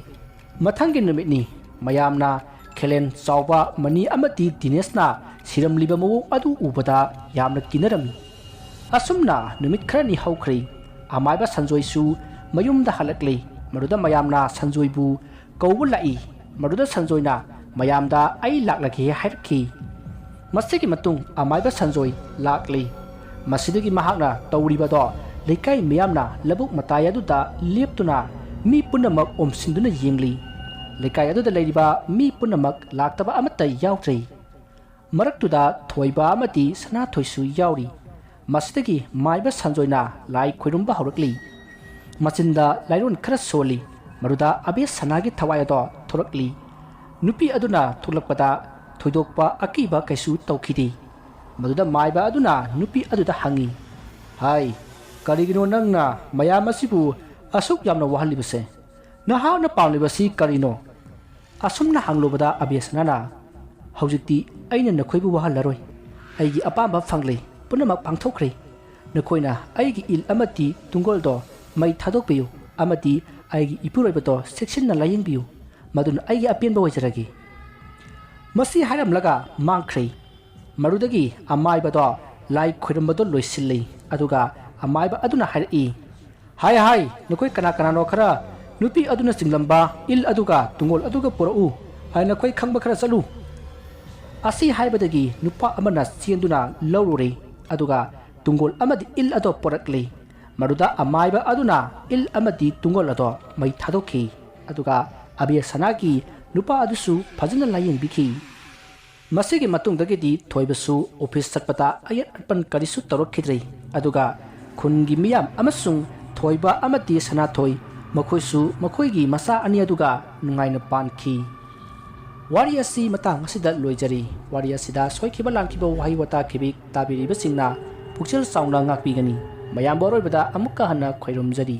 ꯃꯊꯪꯒꯤ ꯅꯨꯃꯤꯠꯅꯤ꯫ ꯃꯌꯥꯝꯅ ꯈꯦꯂꯦꯟ ꯆꯥꯎꯕ ꯃꯅꯤ ꯑꯃꯗꯤ ꯗꯤꯅꯦꯁꯅ ꯁꯤꯔꯝꯂꯤꯕ ꯃꯑꯣꯡ ꯑꯗꯨ ꯎꯕꯗ ꯌꯥꯝꯅ ꯀꯤꯅꯔꯝꯃꯤ꯫ ꯑꯁꯨꯝꯅ ꯅꯨꯃꯤꯠ ꯈꯔꯅꯤ ꯍꯧꯈ꯭ꯔꯦ꯫ ꯑꯃꯥꯏꯕ ꯁꯟꯖꯣꯏꯁꯨ ꯃꯌꯨꯝꯗ ꯍꯜꯂꯛꯂꯦ꯫ ꯃꯗꯨꯗ ꯃꯌꯥꯝꯅ ꯁꯟꯖꯣꯏꯕꯨ ꯀꯧꯕ ꯂꯥꯛꯏ꯫ ꯃꯗꯨꯗ ꯁꯟꯖꯣꯏꯅ ꯃꯌꯥꯝꯗ "ꯑꯩ ꯂꯥꯛꯂꯒꯦ" ꯍꯥꯏꯔꯛꯈꯤ꯫ ꯃꯁꯤꯒꯤ ꯃꯇꯨꯡ ꯑꯃꯥꯏꯕ ꯁꯟꯖꯣꯏ ꯂꯥꯛꯂꯤ꯫ ꯃꯁꯤꯗꯒꯤ ꯃꯍꯥꯛꯅ ꯇꯧꯔꯤꯕꯗꯣ ꯂꯩꯀꯥꯏ ꯃꯤꯌꯥꯝꯅ ꯂꯧꯕꯨꯛ ꯃꯇꯥꯏ ꯑꯗꯨꯗ ꯂꯦꯞꯇꯨꯅ ꯃꯤ ꯄꯨꯝꯅꯃꯛ ꯑꯣꯝꯁꯤꯟꯗꯨꯅ ꯌꯦꯡꯂꯤ꯫ ꯂꯩꯀꯥꯏ ꯑꯗꯨꯗ ꯂꯩꯔꯤꯕ ꯃꯤ ꯄꯨꯝꯅꯃꯛ ꯂꯥꯛꯇꯕ ꯑꯃꯠꯇ ꯌꯥꯎꯗ꯭ꯔꯦ꯫ ꯃꯔꯛꯇꯨꯗ ꯊꯣꯏꯕ ꯑꯃꯗꯤ ꯁꯅꯥꯊꯣꯏꯁꯨ ꯌꯥꯎꯔꯤ꯫ ꯃꯁꯤꯗꯒꯤ ꯃꯥꯏꯕ ꯁꯟꯖꯣꯏꯅ ꯂꯥꯏ ꯈꯣꯏꯔꯨꯝꯕ ꯍꯧꯔꯛꯂꯤ꯫ ꯃꯆꯤꯟꯗ ꯂꯥꯏꯔꯣꯟ ꯈꯔ ꯁꯣꯜꯂꯤ꯫ ꯃꯗꯨꯗ ꯑꯕꯦꯁꯅꯥꯒꯤ ꯊꯋꯥꯏ ꯑꯗꯣ ꯊꯣꯔꯛꯂꯤ꯫ ꯅꯨꯄꯤ ꯑꯗꯨꯅ ꯊꯣꯛꯂꯛꯄꯗ ꯊꯣꯏꯗꯣꯛꯄ ꯑꯀꯤꯕ ꯀꯩꯁꯨ ꯇꯧꯈꯤꯗꯦ꯫ ꯃꯗꯨꯗ ꯃꯥꯏꯕ ꯑꯗꯨꯅ ꯅꯨꯄꯤ ꯑꯗꯨꯗ ꯍꯪꯉꯤ, "ꯍꯥꯏ, ꯀꯔꯤꯒꯤꯅꯣ ꯅꯪꯅ ꯃꯌꯥꯝ ꯑꯁꯤꯕꯨ ꯑꯁꯨꯛ ꯌꯥꯝꯅ ꯋꯥꯍꯜꯂꯤꯕꯁꯦ? ꯅꯍꯥꯛꯅ ꯄꯥꯝꯂꯤꯕꯁꯤ ꯀꯔꯤꯅꯣ?" ꯑꯁꯨꯝꯅ ꯍꯪꯂꯨꯕꯗ ꯑꯕꯦꯁꯅꯥꯅ, "ꯍꯧꯖꯤꯛꯇꯤ ꯑꯩꯅ ꯅꯈꯣꯏꯕꯨ ꯋꯥꯍꯜꯂꯔꯣꯏ꯫ ꯑꯩꯒꯤ ꯑꯄꯥꯝꯕ ꯐꯪꯂꯦ, ꯄꯨꯝꯅꯃꯛ ꯄꯥꯡꯊꯣꯛꯈ꯭ꯔꯦ꯫ ꯅꯈꯣꯏꯅ ꯑꯩꯒꯤ ꯏꯜ ꯑꯃꯗꯤ ꯇꯨꯡꯒꯣꯜꯗꯣ ꯃꯩ ꯊꯥꯗꯣꯛꯄꯤꯌꯨ ꯑꯃꯗꯤ ꯑꯩꯒꯤ ꯏꯄꯨꯔꯣꯏꯕꯗꯣ ꯆꯦꯛꯁꯤꯟꯅ ꯂꯥꯌꯦꯡꯕꯤꯌꯨ꯫ ꯃꯗꯨꯅ ꯑꯩꯒꯤ ꯑꯄꯦꯟꯕ ꯑꯣꯏꯖꯔꯒꯦ꯫" ꯃꯁꯤ ꯍꯥꯏꯔꯝꯂꯒ ꯃꯥꯡꯈ꯭ꯔꯦ꯫ ꯃꯗꯨꯗꯒꯤ ꯑꯃꯥꯏꯕꯗꯣ ꯂꯥꯏ ꯈꯣꯏꯔꯝꯕꯗꯣ ꯂꯣꯏꯁꯤꯜꯂꯤ꯫ ꯑꯗꯨꯒ ꯑꯃꯥꯏꯕ ꯑꯗꯨꯅ ꯍꯥꯏꯔꯛꯏ, "ꯍꯥꯏ, ꯍꯥꯏ, ꯅꯈꯣꯏ ꯀꯅꯥ ꯀꯅꯥꯅꯣ ꯈꯔ ꯅꯨꯄꯤ ꯑꯗꯨꯅ ꯆꯤꯡꯂꯝꯕ ꯏꯜ ꯑꯗꯨꯒ ꯇꯨꯡꯒꯣꯜ ꯑꯗꯨꯒ ꯄꯨꯔꯛꯎ꯫ ꯍꯥꯏ, ꯅꯈꯣꯏ ꯈꯪꯕ ꯈꯔ ꯆꯠꯂꯨ꯫" ꯑꯁꯤ ꯍꯥꯏꯕꯗꯒꯤ ꯅꯨꯄꯥ ꯑꯃꯅ ꯆꯦꯟꯗꯨꯅ ꯂꯧꯔꯨꯔꯦ꯫ ꯑꯗꯨꯒ ꯇꯨꯡꯒꯣꯜ ꯑꯃꯗꯤ ꯏꯜ ꯑꯗꯣ ꯄꯨꯔꯛꯂꯦ꯫ ꯃꯗꯨꯗ ꯑꯃꯥꯏꯕ ꯑꯗꯨꯅ ꯏꯜ ꯑꯃꯗꯤ ꯇꯨꯡꯒꯣꯜ ꯑꯗꯣ ꯃꯩ ꯊꯥꯗꯣꯛꯈꯤ꯫ ꯑꯗꯨꯒ ꯑꯕꯦꯁꯅꯥꯒꯤ ꯅꯨꯄꯥ ꯑꯗꯨꯁꯨ ꯐꯖꯅ ꯂꯥꯌꯦꯡꯕꯤꯈꯤ꯫ ꯃꯁꯤꯒꯤ ꯃꯇꯨꯡꯗꯒꯤꯗꯤ ꯊꯣꯏꯕꯁꯨ ꯑꯣꯐꯤꯁ ꯆꯠꯄꯗ ꯑꯌꯦꯠ ꯑꯄꯟ ꯀꯔꯤꯁꯨ ꯇꯧꯔꯛꯈꯤꯗ꯭ꯔꯦ꯫ ꯑꯗꯨꯒ ꯈꯨꯟꯒꯤ ꯃꯤꯌꯥꯝ ꯑꯃꯁꯨꯡ ꯊꯣꯏꯕ ꯑꯃꯗꯤ ꯁꯅꯥꯊꯣꯏ, ꯃꯈꯣꯏꯁꯨ ꯃꯈꯣꯏꯒꯤ ꯃꯆꯥ ꯑꯅꯤ ꯑꯗꯨꯒ ꯅꯨꯡꯉꯥꯏꯅ ꯄꯥꯟꯈꯤ꯫ ꯋꯥꯔꯤ ꯑꯁꯤ ꯃꯇꯥꯡ ꯑꯁꯤꯗ ꯂꯣꯏꯖꯔꯤ꯫ ꯋꯥꯔꯤ ꯑꯁꯤꯗ ꯁꯣꯏꯈꯤꯕ ꯂꯥꯟꯈꯤꯕ ꯋꯥꯍꯩ ꯋꯥꯇꯥ ꯈꯤꯕꯤꯛ ꯇꯥꯕꯤꯔꯤꯕꯁꯤꯡꯅ ꯄꯨꯛꯆꯦꯜ ꯆꯥꯎꯅ ꯉꯥꯛꯄꯤꯒꯅꯤ꯫ ꯃꯌꯥꯝꯕꯨ ꯑꯔꯣꯏꯕꯗ ꯑꯃꯨꯛꯀ ꯍꯟꯅ ꯈꯣꯏꯔꯨꯝꯖꯔꯤ꯫